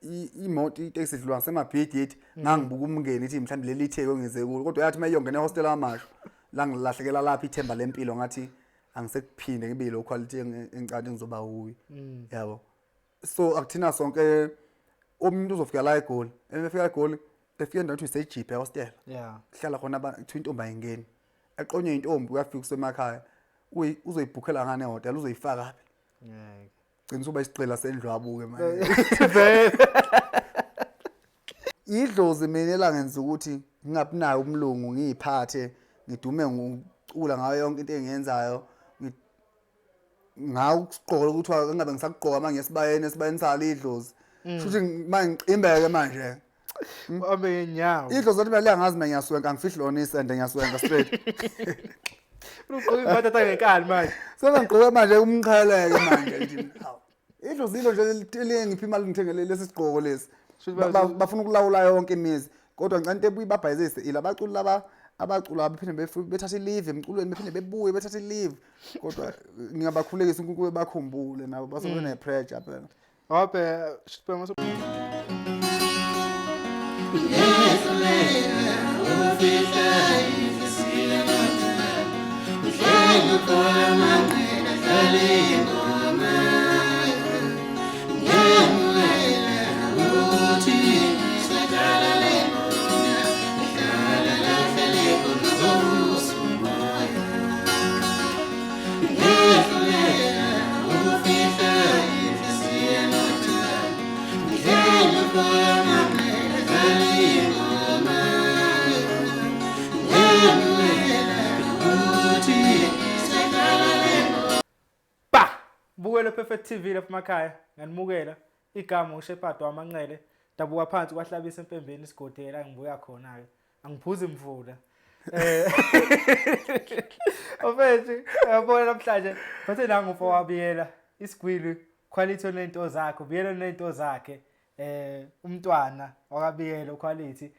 Imoto iteksi idlula ngasemabhidi yithi ngangibuka umngeni ithi mhlawumbe leli itheko engize kulo, kodwa yathi uma iyongena ehostela kaMashu la ngilahlekela lapho ithemba lempilo, ngathi angisekuphinde ngibe yilo quality engicabanga ngizoba kuyo, yabo. So akuthina sonke, umuntu uzofika la eGoli, efika eGoli efika endaweni ukuthi usejiphe ehostela, kuhlala khona kuthiwa intombi ayingeni, eqonywe intombi, uyafika usemakhaya, uzoyibhukhela ngane ehhotela, uzoyifaka phi? Ngeke. Gcina usuba isigqila sendlwabu-ke manje. Vele. Idlozi mina elangenza ukuthi ngingabi nayo umlungu, ngiyiphathe, ngidume ngokucula ngayo yonke into engiyenzayo. Ngawo ukusigqoka ukuthi engabe ngisakugqoka manje esibayeni, esibayeni salo idlozi. Shuthi manje ngicimbeke manje. Uhambe ngenyawo. Idlozi lathi mina liyangazi mina ngiyaswenka, angifihli lona isende, ngiyaswenka straight. Ugqoka impatata ngenkani manje. Sengigqoke manje umqheleke manje ngithi hawu. Idlozi ilo nje elingipha imali ngithengele lesi sigqoko lesi. Shuthi Bafuna ukulawula yonke imizi. Kodwa ngicela into ebuye ibabhayizise ila abaculi laba abacula bephinde bethathe i-leave emculweni, bephinde bebuye bethathe i-leave. Kodwa ngingabakhulekisa uNkulunkulu bakhumbule nabo basuke bene-pressure phela. Wabe shuthi mase Ba! Bukele Perfect TV lapha emakhaya. Ngiyanimukela. Igama uShepherd waManqele. Dabuka phansi kwahlabisa empembeni isigodi la ngibuya khona ke. Angiphuzi imvula. Ofethu, yabona namhlanje bathe nangu mfo wabiyela isigwili quality onento zakhe, ubiyela onento zakhe. Umntwana wakabiyela quality.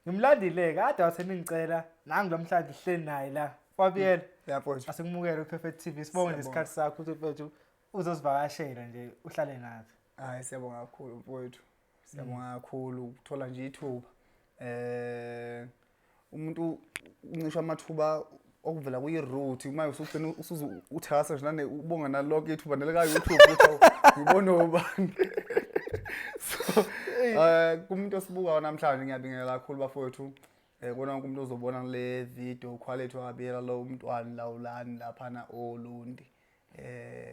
Ngimlandile kade wathi ningicela nangu namhlanje sihleli naye la. Wabiyela. Yeah, mfowethu. Asikumukele uPerfect TV. Sibonge nje Siyabonga. isikhathi sakho ukuthi mfethu uzosivakashela nje uhlale nathi. Hayi, siyabonga kakhulu mfowethu. Siyabonga kakhulu ukuthola nje ithuba. Umuntu uncishwa amathuba okuvela kuyi-route uma usugcina usuze uthakasa nje nane ubonga nalonke ithuba nelika YouTube ukuthi awu, ngibone ubani. So kumuntu osibukayo namhlanje ngiyabingelela kakhulu bafowethu. Kona wonke umuntu ozobona kule video quality wabiyela lo umntwana lawulani laphana oLundi.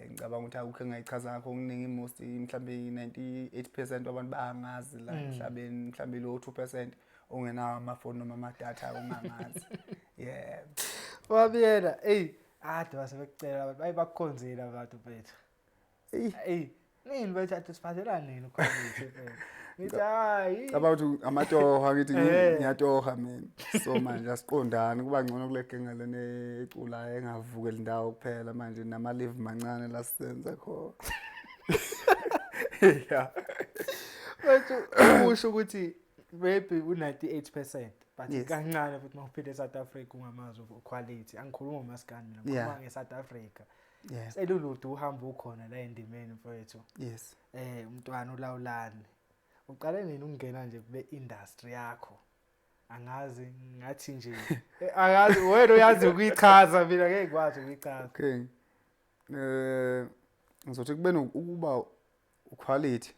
Ngicabanga ukuthi akukho engayichaza ngakho okuningi, most mhlambe 98% wabantu bayangazi la emhlabeni, mhlambe lo 2% ongenawo amafoni noma amadatha ongangazi. Yeah. Wabiyela, ey, ade base bekucela abantu, bayi bakukhonzile abantu mfethu. Eyi. Ey, nini bethu athi siphathela nini quality mfethu. Ngithi hayi. Cabanga ukuthi amatoha ngithi ngiyatoha mina. So manje asiqondani, kuba ngcono kule genga lena eculayo engavukeli indawo kuphela manje nama live mancane la sisenza khona. Yeah. Mfethu usho ukuthi maybe u98% but kancane futhi mawuphila eSouth Africa ungamazi quality. Angikhuluma ngomaskandi mina, ngikhuluma ngeSouth Africa. Selulude uhambo ukhona la endimeni mfowethu. Umntwana ulawulani. Uqale nini ukungena nje kule industry yakho? Angazi ngathi nje angazi wena uyazi ukuyichaza, mina ngeke ngikwazi ukuyichaza. Okay. Ngizothi kube ukuba uquality.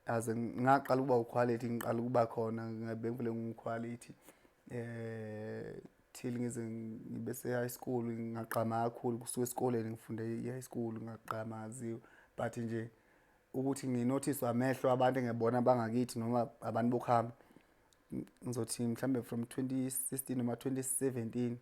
Aze ngaqala ukuba uquality, ngiqala ukuba khona ngabe ngivele ngiquality. Till ngize ngibe se high school ngaqama kakhulu, kusuka esikoleni ngifunde i high school ngaqama ngaziwa, but nje ukuthi nginotice amehlo abantu engibona bangakithi noma abantu bokuhamba, ngizothi mhlambe from 2016 noma 2017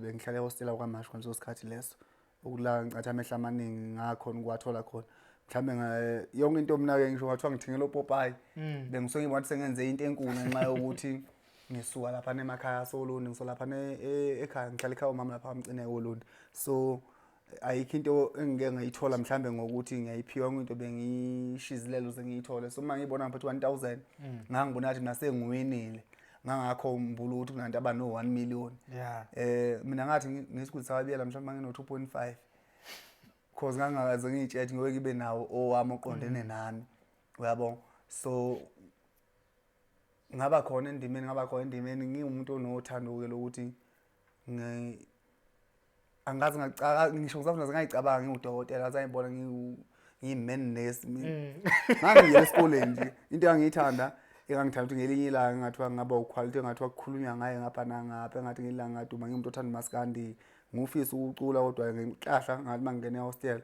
bengihlala ehostela kwaMashu ngaleso sikhathi leso, ukula ngicatha amehlo amaningi ngakhona ukuwathola khona. Mhlambe yonke into mina ke ngisho ngathiwa ngithengele opopayi, bengisuke ngibona ukuthi sengenze into enkulu ngenxa yokuthi ngisuka lapha emakhaya soLundi, ngisuka lapha ekhaya, ngihlala ekhaya umama lapha amcine oLundi. So ayikho into engike ngayithola mhlambe ngokuthi ngiyayiphiwa into bengiyishizilela ukuze ngiyithole. So uma ngiyibona ngiphethe 1000 ngangibona ngathi mina sengiwinile, ngangakho mbula ukuthi kunantu abano 1 million. Mina ngathi ngesiguli sababiyela mhlawumbe ngino 2.5 because ngangakaze ngiyitshele ngoke ngibe nawo owami oqondene nami. Uyabo, so ngaba khona endimeni, ngaba khona endimeni, ngiwumuntu onothando-ke lokuthi angazi ngacaka ngisho ngisafuna ngayicabanga ngiwudokotela, ngayibona ngiyi-man nurse. Ngangiyela esikoleni nje, into engangiyithanda, engangithanda ukuthi ngelinye ilanga engathiwa ngingaba uquality, engathiwa kukhulunywa ngaye ngapha nangapha, engathi ngelinye ilanga ngaduma. Ngiwumuntu othanda umaskandi, ngufisa ukucula, kodwa ngenhlahla ngathi uma ngingena ehostel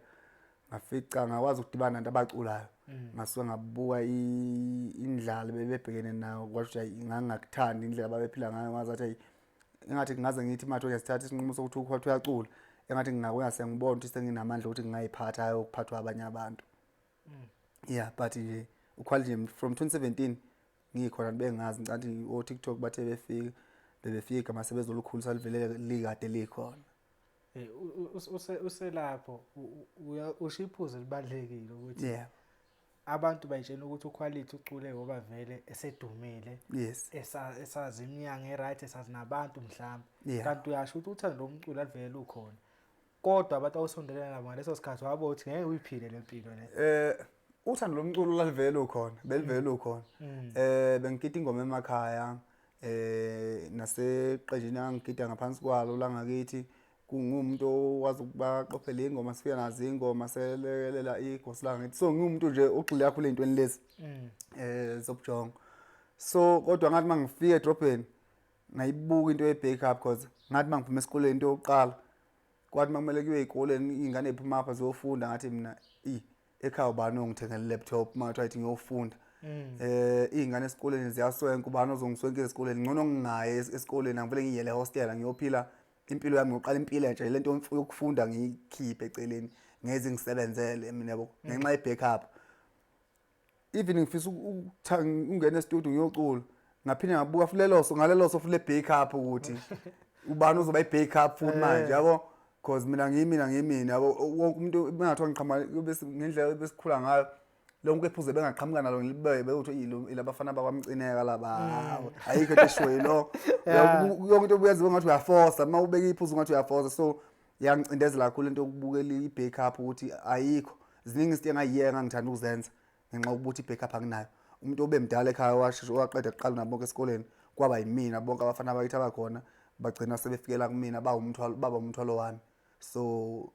ngafica ngakwazi ukudibana nabantu abaculayo. Ngasuke ngabuka indlala bebebhekene nayo, kwasho ukuthi hayi, ngangingakuthandi indlela ababephila ngayo. Ngazathi hayi, engathi ngingaze ngithi manje uyasithatha isinqumo sokuthi uQuality uyacula, engathi ngingakwenza sengibona ukuthi senginamandla ukuthi ngingayiphatha, hayi ukuphathwa abanye abantu. Yeah, but nje uQuality nje from 2017 ngikhona, bengazi, ngicathi o-TikTok bathe befika, bebefika igama sebezolukhulisa, livele likade likhona. Uselapho usho iphuzu elibalulekile ukuthi abantu bayitshela ukuthi uQuality ucule ngoba vele esedumile, esazi iminyango e-right, esazi nabantu mhlawumbe. Kanti uyasho ukuthi uthando lomculo alivele lukhona, kodwa abantu awusondelene nabo ngaleso sikhathi wabo uthi ngeke uyiphile le mpilo le. Uthando lomculo lalivele lukhona, belivele lukhona. Bengigida ingoma emakhaya, naseqenjini angigida ngaphansi kwalo la ngakithi, kungumuntu okwazi ukubaqophela ingoma, sifika nazo ingoma, selekelela igosi la ngakithi. So ngiwumuntu nje ogxile kakhulu ey'ntweni lezi zobujongo. So kodwa ngathi uma ngifika edrobheni ngayibuka into ye-backup, cause ngathi uma ngiphuma esikoleni into yokuqala kwathi uma kumele kuyiwe ey'koleni, iy'ngane ey'phuma apha ziyofunda, ngathi mina i ekhaya ubani ongithengela i-laptop uma kuthiwa ithi ngiyofunda? Iy'ngane esikoleni ziyaswenka, ubani ozongiswenkela esikoleni? Ngcono ngingayi esikoleni, angivele ngiyele ehostela, ngiyophila impilo yami, ngiyoqala impilo entsha. Le nto yokufunda ngiyikhiphe eceleni, ngeze ngisebenzele mina, yabo, ngenxa ye-backup. Even ngifisa ukungena e-studio ngiyocula, ngaphinde ngabuka futhi leloso ngaleloso futhi le-backup ukuthi ubani uzoba i-backup futhi manje, yabo, cause mina ngiyimina, ngiyimina, yabo. Wonke umuntu bengathiwa ngiqhamuka ngendlela besikhula ngayo, lonke iphuzu bengaqhamuka nalo ngilibe bekuthi ilabafana bakwaMcineka laba, ayikho into eshiwo yilo. Yonke into obuyenziwa ngathi uyaforsa, uma ubeka iphuzu ngathi uyaforsa. So yangicindezela kakhulu into yokubukela i-backup ukuthi ayikho. Ziningi izinto engayiyeka engangithanda ukuzenza ngenxa yokuthi i-backup anginayo. Umuntu obemdala ekhaya washeshe waqeda kuqala nabo bonke esikoleni kwaba yimina, bonke abafana bakithi abakhona bagcina sebefikela kumina, bawumthwalo, baba umthwalo wami. So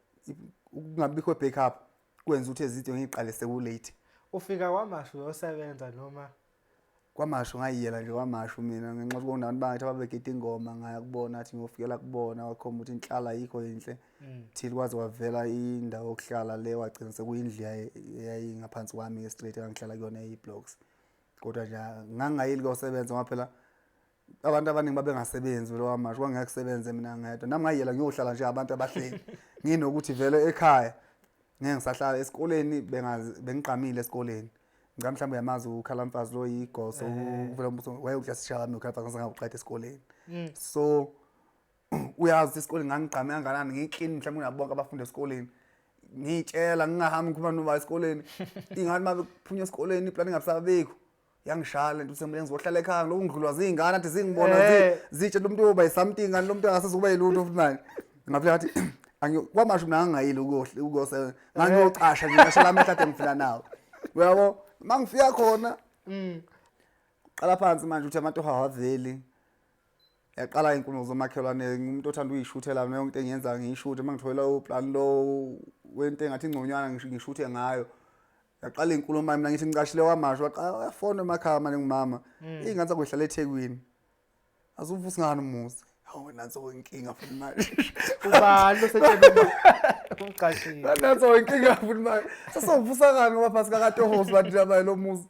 ukungabikho backup kwenza ukuthi ezinto ngiyiqale sekulate. Ufika KwaMashu uyosebenza noma? KwaMashu ngayiyela nje KwaMashu mina ngenxa yokuthi kunabantu bangathi ababegida ingoma, ngaya kubona, athi ngiyofikela kubona, wakhomba ukuthi inhlala ayikho yinhle till kwaze kwavela indawo yokuhlala le, wagcina sekuyindlu eyayingaphansi kwami e-street engangihlala kuyona eyi-blocks. Kodwa nje ngangingayili kuyosebenza ngoba phela abantu abaningi babengasebenzi vele KwaMashu, kwangeke kusebenze mina ngedwa. Nami ngayiyela ngiyohlala nje abantu abahleli, nginokuthi vele ekhaya ngeke ngisahlala. Esikoleni bengigqamile esikoleni. Ngicabanga mhlawumbe uyamazi uKhalamfazi lo, yigoso uvela umbuso, wayewuklasisha wami uKhalamfazi, ngase ngawuqeda esikoleni. So uyazi ukuthi esikoleni ngangigqame kangakanani, ngiyi-clean mhlawumbe kunabo bonke abafundi esikoleni. Ngiyitshela ngingahambi ngikhuluma noma esikoleni, ingane uma kuphunywa esikoleni iplani ingabisabikho, yangishaya lento ukuthi mina ngizohlala ekhaya ngilokhu ngidlulwa ziy'ngane athi zingibona zitshe lo muntu uyoba yi-something, kanti lo muntu angasezukuba yilutho futhi manje. Ngafika ngathi KwaMashu mina ngangingayile ukuyosebenza, ngangiyocasha nje, ngicashela amehlo ade ngifika nawo, uyabo. Uma ngifika khona qala phansi manje ukuthi amatoho awaveli, yaqala inkulumo zomakhelwane. Ngumuntu othanda ukuyishuthela mina, yonke into engiyenza ngiyishuthe. Uma ngithola uplan lo wento engathi ingconywana ngishuthe ngayo. Yaqala inkulumo manje, mina ngithi ngicashile KwaMashu, waqala wafona emakhaya manje ngumama, iy'ngane zakho yihlala eThekwini, azuvusi ngani umuzi? Hawu, nanso inkinga futhi manje. Ubani osetshela umqashile? Nanso inkinga futhi manje, sesizovusa ngani ngoba phasi kakatohosi bantu abaye lo muzi?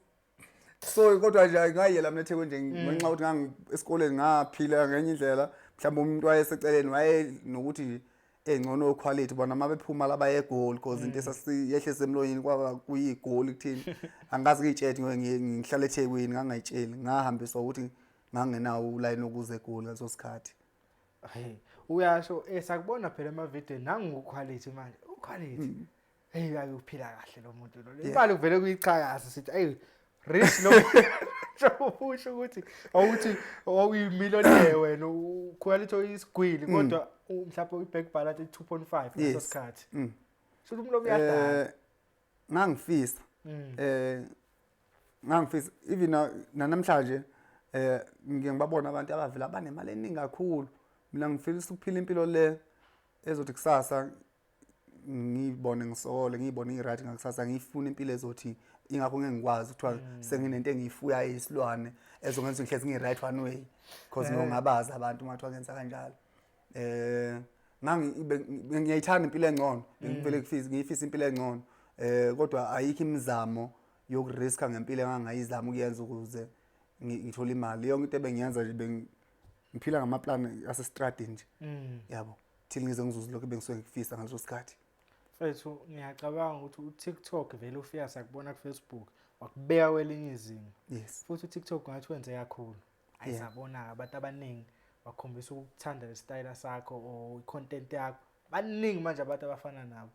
So kodwa nje ngayela mina eThekwini nje ngenxa yokuthi ngangi esikoleni ngaphila ngenye indlela, mhlawumbe umuntu wayeseceleni waye nokuthi engcono quality bona uma bephuma laba eGoli, cause into esasiyehlise emlonyeni kwaba kuyiGoli kuthini. Angikaze ngiyitshele ukuthi ngihlala eThekwini, ngangayitsheli, ngahambiswa ukuthi ngangenawo ulayini wokuza eGoli ngaleso sikhathi. Hey, uyasho, sakubona phela emavidweni nangu uQuality manje. UQuality. Hey, uphila kahle lo muntu lo. Imali kuvele kuyichakaza, sithi hey, rich lo. Usho ukuthi awuthi awuyimillionaire wena, uQuality oyisigwili, kodwa mhlawumbe i-bank balance 2.5 ngaleso sikhathi. Shuthi umlomo uyadala. Ngangifisa. Ngangifisa even nanamhlanje ngike ngibabona abantu abavela abanemali eningi kakhulu. Mina ngifisa ukuphila impilo le ezothi kusasa ngiyibone ngisokole, ngiyibone ngi-right ngakusasa, ngiyifuna impilo ezothi ingakho ngeke ngikwazi kuthiwa senginento engiyifuyayo isilwane ezongenza ngihlezi ngi-right one way, because ngongabazi abantu uma kuthiwa ngenza kanjalo. Ngiyayithanda impilo engcono, ngivele ngifise ngiyifisa impilo engcono, kodwa ayikho imizamo yokuriska ngempilo engangayizama ukuyenza ukuze ngithole imali. Yonke into ebengiyenza nje ngiphila ngamaplani asestradini nje, yabo, till ngize ngizuze lokho ebengisuke ngikufisa ngaleso sikhathi. Mfethu, ngiyacabanga ukuthi uTikTok vele ufika sakubona kuFacebook wakubeka kwelinye izinga. Yes. Futhi uTikTok ngathi wenze kakhulu. Ayisabona abantu abaningi bakhombisa ukuthanda le style sakho or i-content yakho. Baningi manje abantu abafana nabo.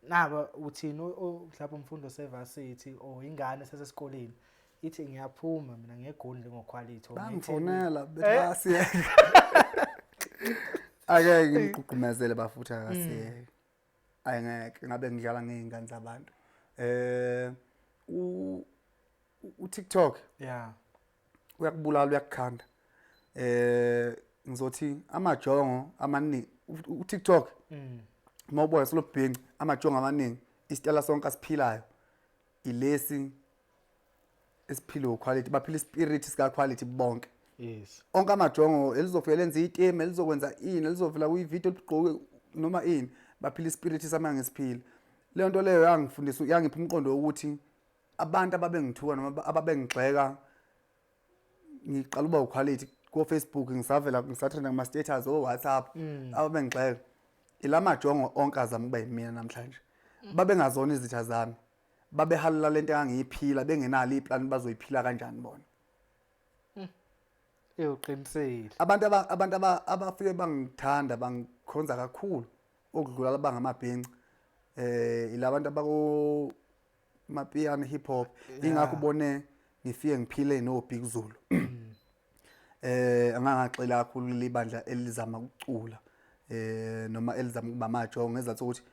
Naba uthini mhlawumbe umfundo sevasithi or ingane sesesikoleni ithi ngiyaphuma mina ngeGoli njengoQuality. Bangifonela bethi bayasiyeka. Ake ngimgqugqumezele bafutha akasiyeke. Ayingeke ngabe ngidlala ngey'ngane zabantu. U-TikTok uyakubulala, uyakukhanda. Ngizothi amajongo amaningi u-TikTok uma ubona selobhinci amajongo amaningi isitela sonke asiphilayo ilesi esiphile uQuality, baphila ispirit sika Quality bonke. Yes. Onke amajongo elizofika lenze itema, elizokwenza ini, elizovela kwi-video ligqoke noma ini, baphila ispirit sami ngesiphila. Leyo nto leyo yangifundisa, yangipha umqondo wokuthi abantu ababengithuka noma ababengigxeka ngiqala uba uQuality ko Facebook, ngisavela ngisatrenda kuma status o WhatsApp, ababengigxeka ilamajongo onke azama ukuba yimina namhlanje. Babengazona izitha zami, babehalela lento engangiyiphila, bengenalo iplan bazoyiphila kanjani bona. Uqinisile. Abantu abantu abafike bangithanda bangikhonza kakhulu okudlula labangamabhinci ilabantu abako mapiano hip hop, ingakho ubone ngifike ngiphile no Big Zulu. Angangaxela kakhulu libandla elizama ukucula noma elizama ukuba majongo, ngezathu ukuthi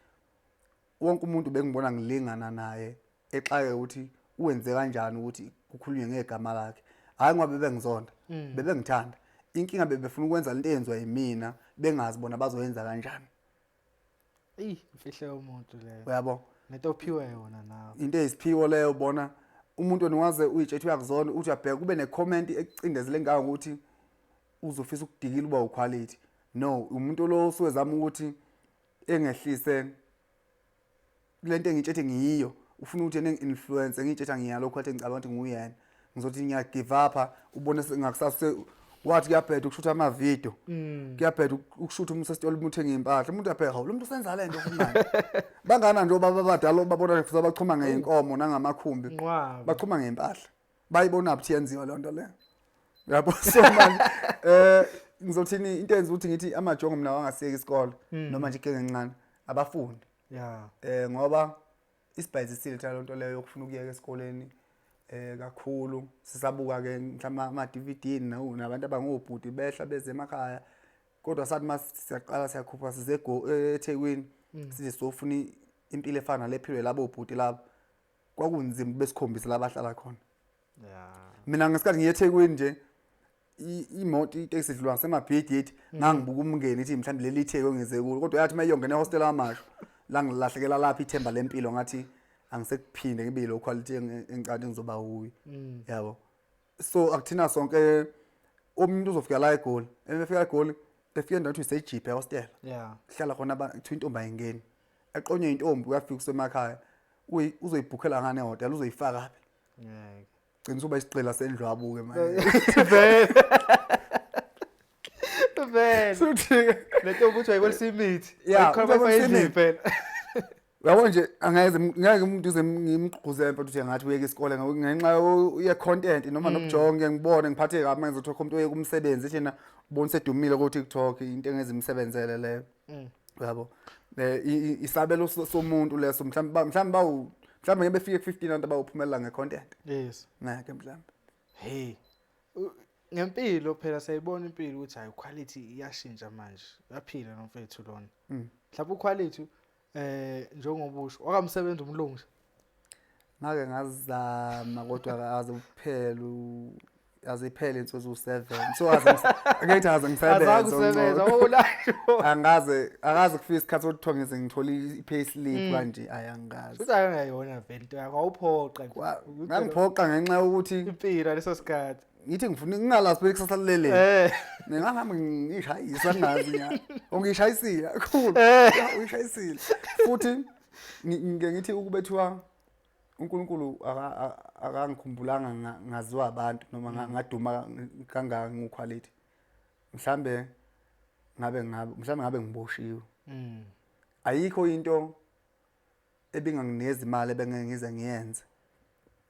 wonke umuntu bengibona ngilingana naye exake ukuthi uwenze kanjani ukuthi kukhulunywe ngegama lakhe. Hayi ngoba bebengizonda, bebengithanda. Inkinga bebefuna ukwenza lento eyenziwa yimina bengazi bona bazoyenza kanjani. Eyi, imfihlo yomuntu leyo. Uyabo? Nento ophiwe yona nawe. Into eyisiphiwo leyo, bona umuntu oniwaze uyitshethe uyakuzona, uthi uyabheka kube necomment ekucindezele ngayo ukuthi uzofisa ukudikila uba uQuality. No, umuntu lo usuke ezama ukuthi engehlise lento engitshethe ngiyiyo, ufuna ukuthi yena engi-influence ngiyitshetha ngiyalo quality engicabanga ukuthi nguyena. Ngizothi ngiya give up, ubone ngakusasa wathi kuyabheda ukushutha amavidiyo, kuyabheda ukushutha umuntu esitolo, umuntu uthenga impahla, umuntu uyabheka lo muntu usenza le nto manje. Bangana nje obaba abadala babona futhi abachuma ngey'nkomo nangamakhumbi, bachuma ngey'mpahla, bayibona phi yenziwa leyo nto leyo, yabo. So manje ngizothini, into enza ukuthi ngithi amajongo mina wangasiyeka isikole noma nje igenge encane abafundi, ngoba isibhayizisile thina lonto leyo yokufuna ukuyeka esikoleni kakhulu. Sisabuka ke mhlawumbe ama DVD nabantu abangobhuti behla beze emakhaya, kodwa sathi masiyaqala siyakhupha size eThekwini, size sofuna impilo efana nalephilwe labo bhuti labo, kwakunzima besikhombisa la bahlala khona. Mina ngesikhathi ngiye eThekwini nje, imoto iteksi idlula ngasemabhidi, ngangibuka umngeni ithi mhlawumbe leli itheko ngize kulo, kodwa yathi uma iyongena ehostel amasho la ngilahlekela lapha ithemba lempilo, ngathi angisekuphinde ngibe lo quality engicabanga ngizoba wuyo, yabo. So akuthina sonke, umuntu uzofika la eGoli, efika eGoli efika endaweni ethi useJip ehostel, kuhlala khona kuthiwa intombi ayingeni, eqonywe intombi, uyafika usemakhaya, uzoyibhukhela ngane ehhotel, uzoyifaka phi? Ngeke. Gcina usuba isigqila sendlwabu-ke manje. Vele. Vele. Suthi-ke. Le ntombi uthi wayibolisa imithi. Ya, Wayikhona uyabolisa endlini imithi. phela. Uyabo nje angeke ngeke umuntu uze ngimgquze mfethu uthi ngathi uyeke isikole ngenxa ye content noma nobujonge, ngibone ngiphatheke kabi manje ngizothola umuntu oyeka umsebenzi thina ubona sedumile ku TikTok, into engezimsebenzele leyo. Uyabo? Isabelo somuntu leso, mhlawumbe mhlawumbe bawu mhlawumbe ngeke befike ku 15 abantu abawuphumelela ngecontent. Yes. Ngeke mhlawumbe. Hey. Ngempilo phela siyayibona impilo ukuthi hayi quality iyashintsha manje. Uyaphila nomfethu lona. Mhlawumbe uquality njengoba usho wakamsebenza umlungu nje. Ngake ngazama kodwa aze kuphela aziphele insuku eziwu-7, so aze ngithi aze ngisebenze. Azange usebenza wawulasho. Angaze akaze kufika isikhathi sokuthiwa ngize ngithole i-pay slip kanje, ayi, angikaze. Futhi akangayona vele into yakho, awuphoqa nje. Ngangiphoqa ngenxa yokuthi impilo leso sikhathi. Ngithi ngifuna ngingalazi phela ikusasa lilele. Ngingahamba ngishayisa ngazi nya. Ungishayisile kakhulu. Ya, uyishayisile. Futhi ngike ngithi ukubethiwa uNkulunkulu akangikhumbulanga ngaziwa abantu noma ngaduma kangaka ngu-Quality. Mhlambe ngabe ngabe mhlambe ngabe ngiboshiwe. Ayikho into ebinganginikeza imali ebengeke ngize ngiyenze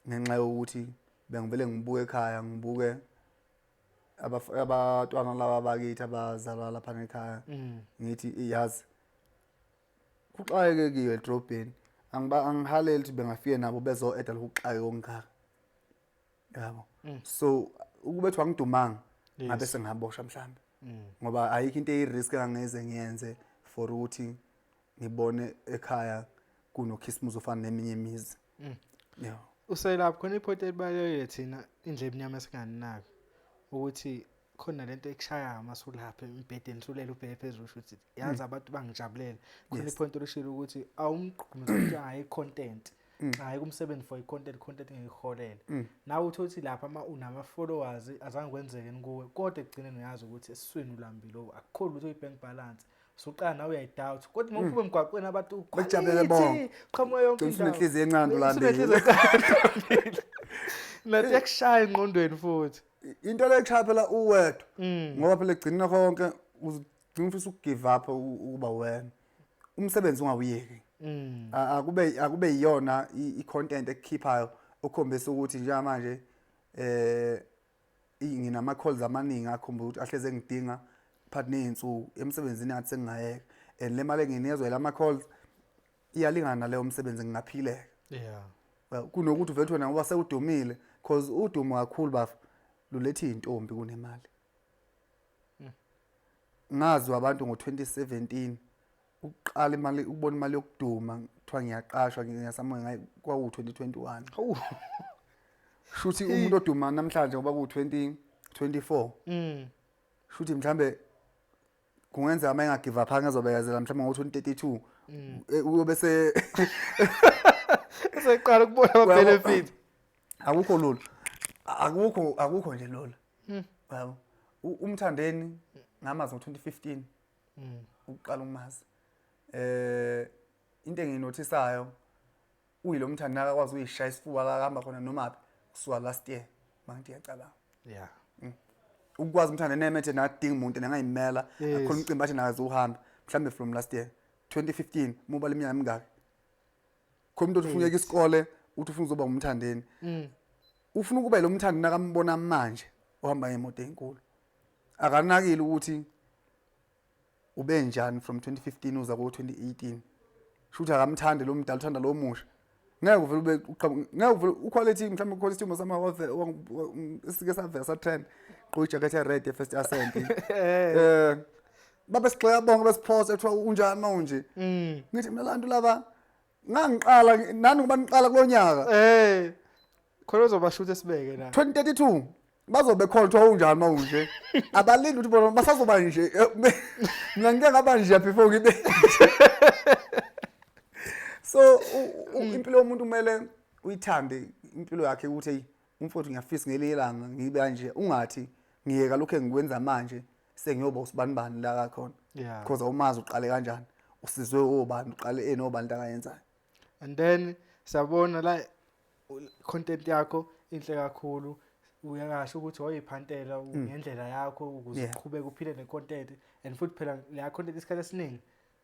ngenxa yokuthi bengivele ngibuke ekhaya, ngibuke abatwana laba bakithi abazalwa lapha ekhaya, ngithi iyazi kuxakekiwe edrobheni, angiba angihaleli ukuthi bengafike nabo bezo-eda lokhu kuxake okungaka, yabo. So ukube kuthiwa angidumanga, ngabe sengaboshwa mhlambe, ngoba ayikho into eyi-risk engangeze ngiyenze for ukuthi ngibone ekhaya kunokhisimusi ofana neminye imizi. Yeah. Uselapho khona i-point elibalulekile, thina indlela emnyama esinganinaki ukuthi khona lento ekushaya masulapha embhedeni, sulele ubheke phezulu, usho ukuthi yazi abantu bangijabulela khona. I-point olishilo ukuthi awumgqugqumezi ukuthi hayi content, hayi kumsebenzi for i-content, content ngiyiholele. Nawe uthi lapha ama unama followers azange kwenzeke kuwe, kodwa ekugcineni uyazi ukuthi esiswini ulambile, akukho lutho i-bank balance, usuqala nawe uyayi-doubt, kodwa uma uphuma emgwaqweni abantu Bekujabulele bonke. Qhamuka yonke. Gcina usunenhliziyo encane, ulambile. Nathi yakushaya engqondweni futhi. Into le kushaya phela uwedwa, ngoba phela egcinina konke uzigcina ufisa uku-give up ukuba wena umsebenzi ungawuyeki. Akube iyona i-content ekukhiphayo okukhombisa ukuthi njengamanje nginama calls amaningi akhomba ukuthi ahleze engidinga phakathi ney'nsuku emsebenzini, ngathi sengingayeka and le mali enginikezwa lama calls iyalingana naleyo msebenzi, ngingaphileka. Well, kunokuthi uvele wena ngoba sewudumile, cause udumo kakhulu bafa luletha iy'ntombi kunemali. Ngazi abantu ngo-2017 ukuqala imali, ukubona imali yokuduma, kuthiwa ngiyaqashwa, ngiyasamuka ngayo, kwaku-2021. Hawu. Shuthi umuntu oduma namhlanje, ngoba ku-2024, shuthi mhlambe kungenzeka uma enga-give up angazobekezela mhlawumbe ngo-2032 uyobe se Useqala ukubona ama-benefit. Akukho lula, akukho nje lula, yabo. UMthandeni ngamazi ngo-2015 ukuqala ukumazi. Into enginothisayo uyilo Mthandeni akakwazi uyishaya isifuba la kuhamba khona nomaphi kusuka last year mangithi ngiyacabanga. Ukwazi uMthandeni emethe nadinga umuntu nangayimela, akhona umcimbi athi nakaze uhamba mhlambe from last year 2015, mubala iminyaka emingaki? Khona umuntu othi ufuna uyeka isikole, uthi ufuna uzoba uMthandeni, ufuna ukuba lo Mthandeni akambona manje ohamba ngemoto enkulu, akanakile ukuthi ube njani from 2015 uza ko-2018. Shuthi akamthandi lo mdala, uthanda lo musha. Ngeke uvele ube ngeke uvele u-Quality, mhlawumbe u-Quality uma sike savela sa-trend gqoka ijacket e-red ye-First Ascent, babe sigxeka bonke besiphosa, ekuthiwa unjani ma unje. Ngithi mina lantu laba ngangiqala nani ngoba niqala kulo nyaka. Khona uzobashutha sibeke la. 2032 bazobe khona, kuthiwa unjani ma unje, abalindi ukuthi bona basazoba nje. Mina ngike ngaba nje before ngibe nje. So impilo yomuntu kumele uyithande impilo yakhe, ukuthi hey umfowethu, ngiyafisa ngelinye ilanga ngibe kanje, ungathi ngiyeka lokhu engikwenza manje sengiyoba usibanibani la kakhona, because awumazi uqale kanjani, usizwe obani, uqale enobani into akayenzayo. And then siyabona la content yakho inhle kakhulu, uyakasho ukuthi wayiphantela ngendlela yakho ukuze uqhubeke uphile ne-content, and futhi phela leya content isikhathi esiningi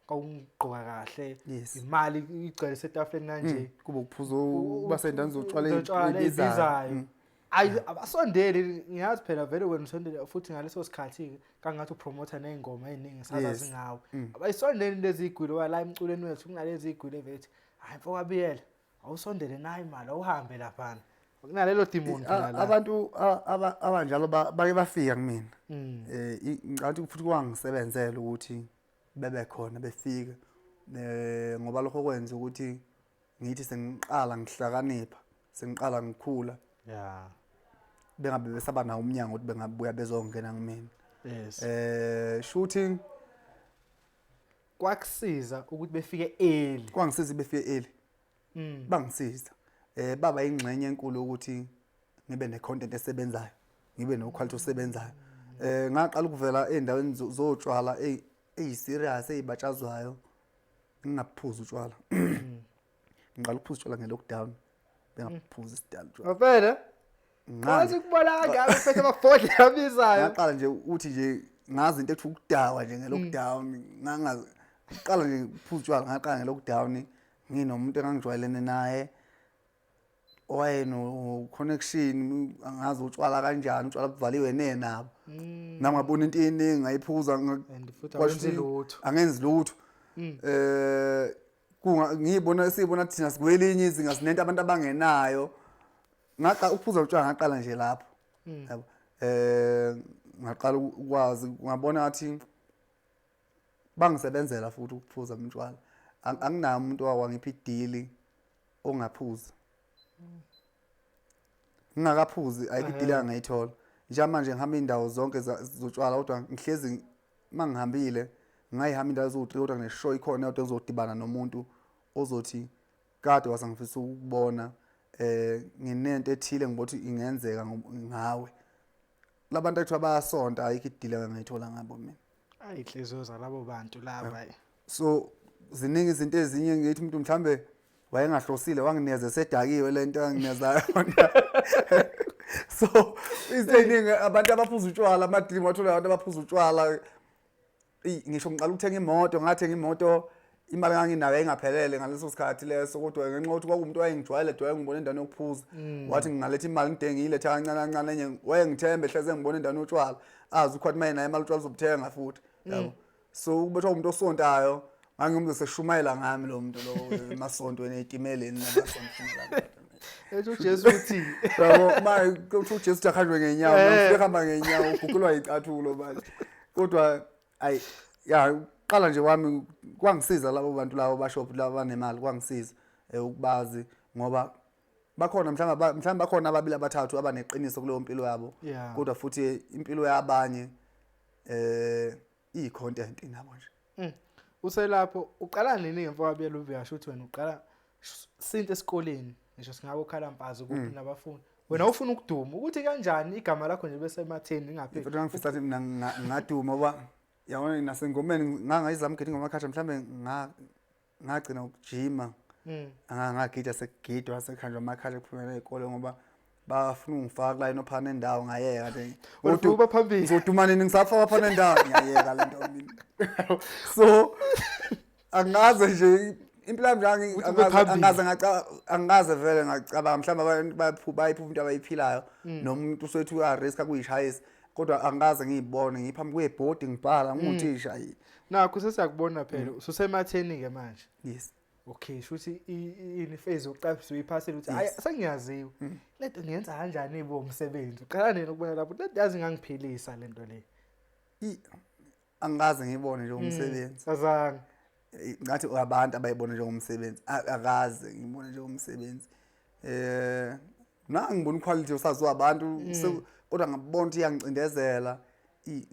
kawungigqoka kahle, imali igcwele setafuleni kanje. Kube ukuphuza, uba sendaweni zotshwala zotshwala ey'bizayo. Ey'bizayo. Ayi, abasondeli, ngiyazi phela vele wena usondele futhi ngaleso sikhathi kangathi upromotha ney'ngoma ey'ningi sazazi ngawe. Abayisondeli lezi igwilo la emculweni wethu, kunalezi igwilo evethi hayi mfowabiyela, awusondele nayo imali, awuhambe laphana, kunalelo demon phela la. Abantu abanjalo bake bafika kumina. Ngicabanga ukuthi futhi kwangisebenzela ukuthi bebe khona befike, ngoba lokho kwenza ukuthi Ngithi sengiqala ngihlakanipha, sengiqala ngikhula. Bengabe besaba nawo umnyango ukuthi bengabuya bezongena kumina. Shooting Kwakusiza ukuthi befike early. Kwangisiza befike early. Bangisiza. Baba ingxenye enkulu ukuthi ngibe ne content esebenzayo, ngibe no quality osebenzayo. Ngaqala ukuvela endaweni zotshwala eyi serious ezibatshazwayo, ngingaphuzi utshwala. Ngiqala ukuphuza utshwala nge-lockdown, bengaphuzi isidala utshwala. Ngempela? Wathi kubona kangaka uphethe amabhodlela abizayo. Ngaqala nje uthi nje ngazi into ethi ukudawa nje nge-lockdown. Ngangazi qala nje ukuphuza utshwala, ngaqala nge-lockdown nginomuntu engangijwayelene naye owayeno connection, angazi utshwala kanjani, utshwala buvaliwe nenabo. Nami ngabona into eningi ngayiphuza. And futhi awenzi lutho. Angenzi lutho. Kunga ngiyibona siyibona thina sikwelinye izinga, sinento abantu abangenayo. Ngaqa ukuphuza utshwala ngaqala nje lapho. Yabo. Ngaqala ukwazi, ngabona ngathi bangisebenzela futhi ukuphuza umtshwala. Anginayo umuntu owangipha idili ongaphuzi. Ngingakaphuzi ayikho idili angayithola. Njengamanje ngihamba indawo zonke zotshwala, kodwa ngihlezi mangihambile ngayihamba indawo eziwu-3, kodwa ngisho ikhona yodwa engizodibana nomuntu ozothi kade wasangifisa ukubona, nginento ethile ngibothi ingenzeka ngawe. Labantu ekuthiwa bayasonta, ayikho idili engayithola ngabo mina. Ayi, inhliziyo zalabo bantu laba. So ziningi izinto ezinye ngithi umuntu mhlambe wayengahlosile wanginikeza sedakiwe lento anginikeza yona. So izinto eziningi, abantu abaphuza utshwala, amadili wathola abantu abaphuza utshwala. Ngisho ngiqala ukuthenga imoto, ngathenga imoto imali enganginayo yayingaphelele ngaleso sikhathi leso, kodwa ngenxa yokuthi kwakuwumuntu owayengijwayele de wayengibona endaweni yokuphuza, wathi ngingaletha imali ngide ngiyilethe kancane kancane enye, wayengithemba ehleze ngibona endaweni yotshwala, azi ukuthi maye naye imali utshwala uzobuthenga futhi, yabo. So ukubethwa umuntu osontayo, ngangimuzwe seshumayela ngami lo muntu lo emasontweni, ey'timeleni namasonto. Ethi uJesu uthi Yabo, manje kuthi uJesu uthi akhanjwe ngenyawo, ngifike hamba ngenyawo uguqulwa yicathulo manje. Kodwa ayi ya, qala nje kwami kwangisiza labo bantu labo bashop laba banemali, kwangisiza ukubazi ngoba bakhona mhlawumbe mhlawumbe bakhona ababili abathathu abaneqiniso kuleyo mpilo yabo. Kodwa futhi impilo yabanye iyi-content nabo nje. Uselapho uqala nini ngemfowabo yeLuviyasho ukuthi wena uqala since esikoleni, ngisho singabe ukhalambazi kuphi nabafundi, wena ufuna ukuduma ukuthi kanjani igama lakho nje bese ematheni ingapheli? Mfethu, ngangifisa ukuthi mina ngaduma ngoba yabona nasengomeni ngangayizama ukugida ingoma khathi mhlambe ngagcina ukujima. Ngagida, sekugidwa, sekuhanjwa amakhala kuphumela ey'kole ngoba bafuna ungifaka kulayini ophana nendawo, ngayeka nje. Ufuna ukuba phambili. Ngizoduma nini ngisafaka phana nendawo? Ngiyayeka le nto mina. So angaze nje impilo yami nje Ukuthi ube phambili. Angikaze vele ngacabanga mhlawumbe abantu bayiphupha into abayiphilayo, noma umuntu usethi uyariska kuyishayisa, kodwa angikaze ngiyibone ngiphambi kwebhodi ngibhala nguthisha. Nakho sesiyakubona phela ususematheni ke manje. Yes. Okay, shuthi ini phase yokuqala usuyiphasile ukuthi hayi, sengiyaziwa lento, ngiyenza kanjani ibo umsebenzi? Uqala nini ukubona lapho lento yazi ingangiphilisa lento le? Angikaze ngiyibone njengomsebenzi. Azange. Ngathi abantu abayibona njengomsebenzi, akaze ngibone njengomsebenzi. Na ngibona iquality osaziwa abantu, kodwa ngabona ukuthi iyangicindezela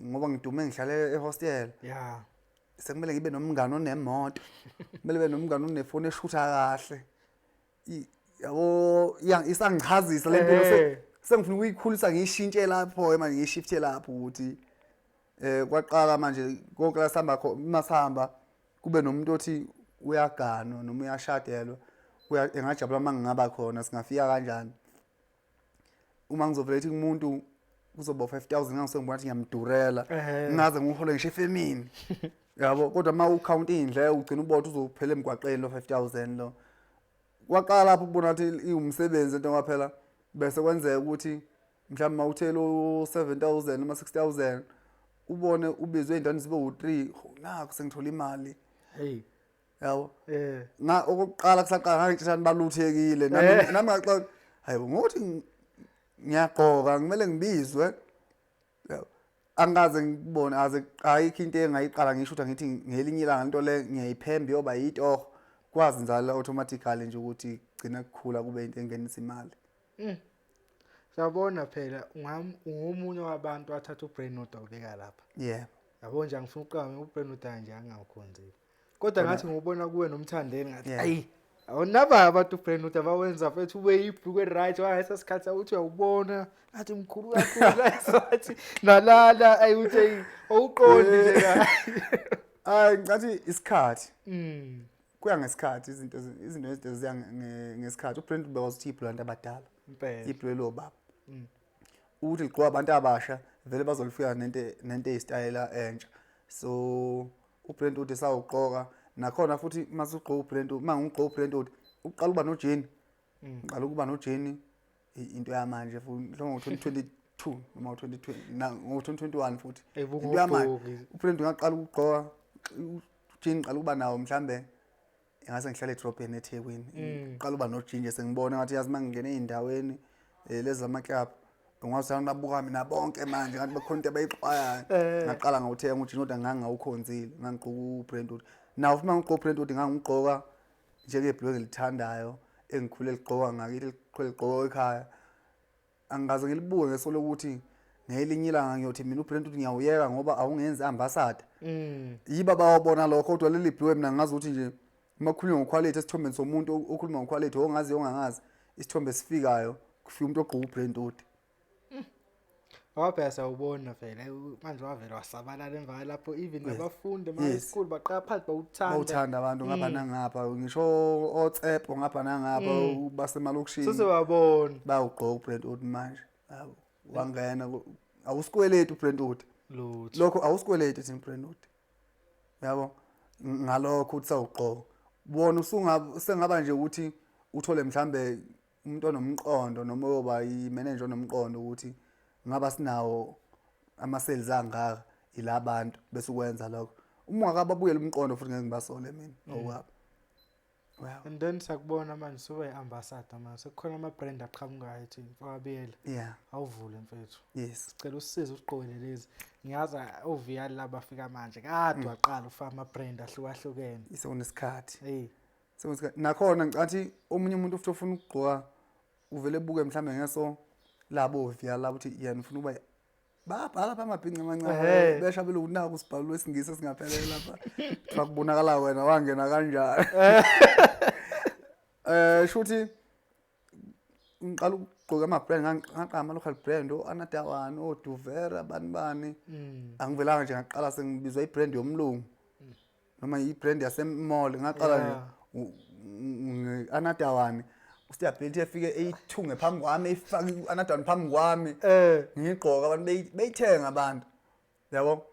ngoba ngidume ngihlale ehostel. Sekumele ngibe nomngane onemoto, kumele be nomngane onefoni eshutha kahle. Yabo, isangichazisa le mpilo. Sengifuna ukuyikhulisa, ngiyishintshe lapho manje, ngiyishifte lapho ukuthi kwaqala manje konke la sihamba khona, masihamba kube nomuntu othi uyaganwa noma uyashadelwa, engajabula uma ngingaba khona, singafika kanjani uma ngizovela ethi kumuntu kuzoba 5000, ngangisuke ngibona ukuthi ngiyamdurela, ngingaze ngihole ngisho efemini, yabo. Kodwa uma ucount iy'ndleko ugcina ubona ukuthi uzophela emgwaqeni lo 5000 lo. Kwaqala lapho ukubona ukuthi iwumsebenzi into, ngoba phela bese kwenzeka ukuthi mhlawumbe uma uthela u-7000 noma 6000 ubone ubizwe ey'ndaweni zibe u-3, nakho sengithola imali. Hey. Yabo. Nga okokuqala kusaqala ngangitshela baluthekile nami. Nami ngaxa hayibo ngokuthi ngiyagqoka kumele ngibizwe. Yabo. Angikaze ngikubone aze ayikho into engayiqala ngisho ukuthi ngithi ngelinye ilanga into le ngiyayiphemba iyoba yitoho. Kwazi njalo automatically nje ukuthi gcina kukhula kube into engenisa imali. Siyabona phela ungomunye wabantu wathatha uBrentwood wawubeka lapha. Yebo. Yabo nje angifuni ukuqamba uBrentwood nje angawukhonzile. Kodwa ngathi ngubona kuwe nomthandeni ngathi ayi awunaba abantu uBrentwood abawenza mfethu ube ibhluku right wayesa sikhathi uthi uyawubona athi mkhulu kakhulu athi nalala ayi uthi ayi awuqondi nje kahle. Hayi ngicathi isikhathi. Kuya ngesikhathi izinto izinto izinto ziya ngesikhathi. uBrentwood bekwazi ukuthi ibhulu abantu abadala. Impela. Ibhulu lobaba. Ukuthi ligqoka abantu abasha vele bazolifika nento eyisitayela entsha. So uBrentwood sawugqoka nakhona futhi masugqoka uBrentwood, mangugqoka uBrentwood uqala ukuba noJeni. Ngiqala ukuba noJeni into yamanje futhi mhlawumbe ngo-2022 noma ngo-2020 ngo-2021 futhi. Into yamanje uBrentwood ngaqala ukugqoka uJeni ngiqala ukuba nawo mhlambe ngase ngihlale edrobheni eThekwini. Ngiqala ukuba noJeni nje sengibona ngathi yazi mangingena ey'ndaweni lezi zama-club ungathi abantu babuka mina bonke manje ngathi bakhona into abayixwayayo. Ngaqala ngawuthenga uJeni kodwa ngangawukhonzile, ngangigqoka uBrentwood. Nawo futhi mangigqoka uBrentwood ngangigqoka njengebhulukwe engilithandayo engikhule ligqoka ngakithi likhule ligqoka ekhaya. Angikaze ngilibuke ngeso lokuthi ngelinye ilanga ngiyothi mina uBrentwood ngiyawuyeka ngoba awungenzi ambassador. Yiba bawabona lokho kodwa leli bhulukwe mina ngazi ukuthi nje uma kukhulunywa ngoquality esithombeni somuntu okhuluma ngoquality ongazi ongangazi isithombe esifikayo kufika umuntu ogqoka uBrentwood. Wabheka sawubona vele manje wavela wasabalala emva lapho even nabafundi ema school baqala phansi bawuthanda. Bawuthanda abantu ngapha nangapha ngisho oTsepo ngapha nangapha basemalokishini. Sesewabona. Bawugqoka uBrentwood manje. Yabo wangena awusikweleti uBrentwood. Lutho. Lokho awusikweleti thina uBrentwood. Yabo ngalokho uthi sawugqoka. Bona usungaba sengaba nje ukuthi uthole mhlambe umuntu onomqondo noma oyoba i-manager onomqondo ukuthi ngaba sinawo ama-sales angaka ilabantu bese ukwenza lokho. Uma ungakababuyela umqondo futhi ngeke ngibasole mina okwabo. Wow. And then sakubona manje sube i-ambassador manje sekukhona ama-brand aqhamukayo ethi mfakabiyela. Awuvule mfethu. Sicela usisize usigqokele lezi. Ngiyazi oviyali laba fika manje kade waqala ufaka ama-brand ahlukahlukene. Sekunesikhathi. Hey. Sekunesikhathi. Nakhona ngicathi omunye umuntu futhi ofuna ukugqoka uvele ebuke mhlambe ngeso labo oviyali labo ukuthi yena ufuna ukuba babhala lapha amabhinci amancane besha beloku naku sibhalo lwesingisi esingaphelele lapha. Kuthiwa kubonakala wena wangena kanjani. Shuthi ngiqala ukugqoka ama-brand, ngaqala ama-local brand, o-Another One, o-Duvera, bani bani. Angivelanga nje ngaqala sengibizwa i-brand yomlungu noma i-brand yase-mall. Ngaqala nje nge-Another One. UStability efike eyithunge phambi kwami, eyifake i-Another One phambi kwami. Ngiyigqoka abantu beyithenga abantu. Yabo?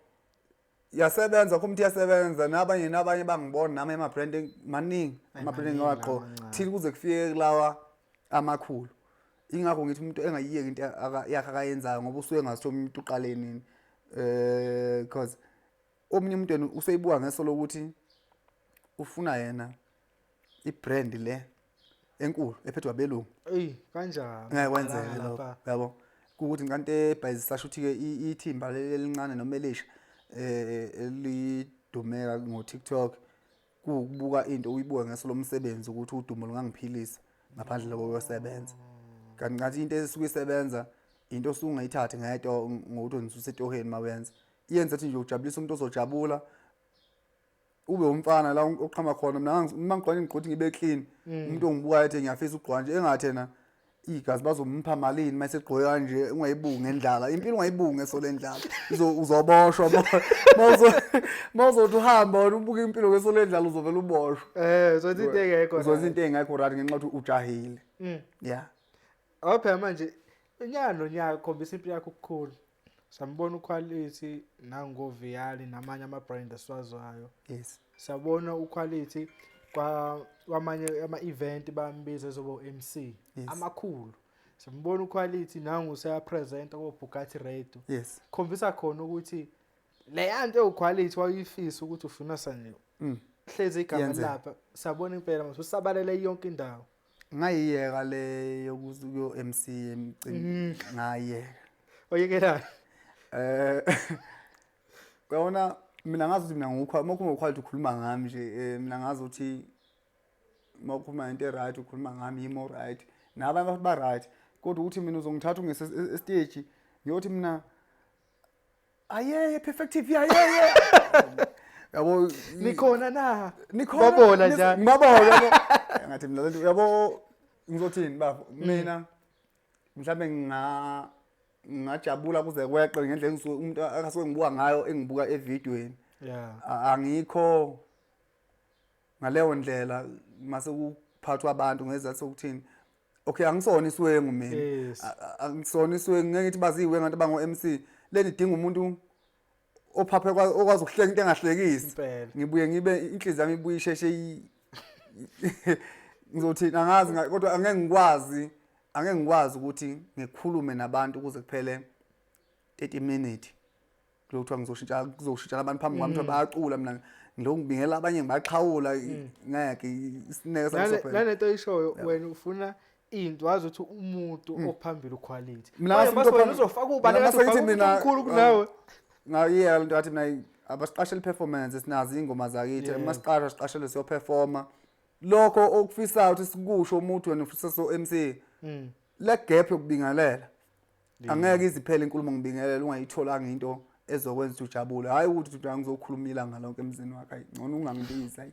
Yasebenza khona ukuthi iyasebenza nabanye nabanye bangibona nami ama brand maningi, ama brand engiwagqoka. Till kuze kufike kulawa amakhulu. Ingakho ngithi umuntu engayiyeki into yakhe akayenzayo ngoba usuke engazi umuntu uqale nini. Because omunye umuntu yena useyibuka ngeso lokuthi ufuna yena i-brand le enkulu ephethwe abelungu. Ey, kanjani? Ngeke kwenzeke lokho, yabo. Kuwukuthi ngikanti ebhayizisa shuthi ke ithimba leli elincane noma elisha elidumeka ngo-TikTok kuwukubuka into uyibuke ngeso lomsebenzi ukuthi udumo lungangiphilisa ngaphandle kokuyosebenza. Kanti ngathi into esuke isebenza into osungayithathi ngedwa ngokuthi unisuse etoheni mawenza. Iyenza ukuthi nje ujabulisa umuntu ozojabula ube umfana la oqhama khona. Mina uma ngigqoka ngigqoka ngibe clean, umuntu ongibukayo ethi ngiyafisa ukugqoka nje engathi yena igazi bazompha malini mase egqoke kanje. Ungayibuki ngendlala impilo, ungayibuki ngeso lendlala, uzoboshwa. Mawuzothi uhamba wena ubuka impilo ngeso lendlala uzovela uboshwe. Uzothi into engekho. Uzothi into engekho right ngenxa yokuthi ujahile. Yeah. Awuphela manje unyaka nonyaka ukhombisa impilo yakho ukukhula. Sambona uQuality nangoViali namanye ama-brand esiwaziwayo. Siyabona uQuality kwamanye ama-event bambiza ezoba u-MC amakhulu. Siyambona uQuality nangu useya-presenta ko-Bugatti Radio. Khombisa khona ukuthi leya nto ewuQuality wayifisa ukuthi ufuna sanje. Hlezi igama lapha. Siyabona impela manje usabalele yonke indawo. Ngayiyeka le yokuyo MC emcimbini. Ngayiyeka. Oyekelani? Uyabona mina ngazi ukuthi mina ngukho uma ukhuluma ngoQuality ukhuluma ngami nje, mina ngazi ukuthi Uma ukhuluma ngento e-right ukhuluma ngami, yimi o-right, nabanye abantu ba-right. Kodwa ukuthi mina uzongithatha ungise e-stage, ngiyothi mina ayeye Perfect TV, ayeye, yabo. Nikhona na? Nikhona. Babona njani? Ngibabona, yabo. Ngathi mina lento, yabo, ngizothini bafo, mina mhlambe ngingajabula kuze kweqe ngendlela engisuke umuntu akasuke ngibuka ngayo, engibuka evidweni. Angikho ngaleyo ndlela mase kuphathwa abantu ngezathu sokuthini. Okay, angisona iswengu mina. Angisona iswengu, ngeke ngithi baziwe ngabantu abango MC. Leni idinga umuntu ophaphe, okwazi ukuhleka into engahlekisi. Ngibuye ngibe inhliziyo yami ibuye isheshe ngizothini, angazi, kodwa angeke ngikwazi ukuthi ngikhulume nabantu kuze kuphele 30 minutes kulokuthiwa ngizoshintsha, kuzoshintshana abantu phambi kwami, kuthiwa bayacula, mina ngilokhu ngibingela abanye, ngibaxhawula. Ngeke, isineke sami sophela. Nalento oyishoyo, wena ufuna into wazi ukuthi umuntu ophambili uquality. Mina Manje ngathi mase umuntu wena uzofaka ubani mina ngathi mase ufaka ngithi umuntu mina, omkhulu kunawe. Ngayiyeka lento, ngathi mina abasiqashele performance, sinazo iy'ngoma zakithi. Uma siqasha, siqashele siyoperforma lokho okufisayo ukuthi sikusho. Umuntu wena ufisa so MC le gap yokubingelela angeke iziphele inkulumo, ngibingelela ungayitholanga into ezokwenza ukuthi ujabule, hhayi ukuthi uthi ngizokhuluma ilanga lonke emzini wakhe. Hayi, ngcono ungangibizi, hayi.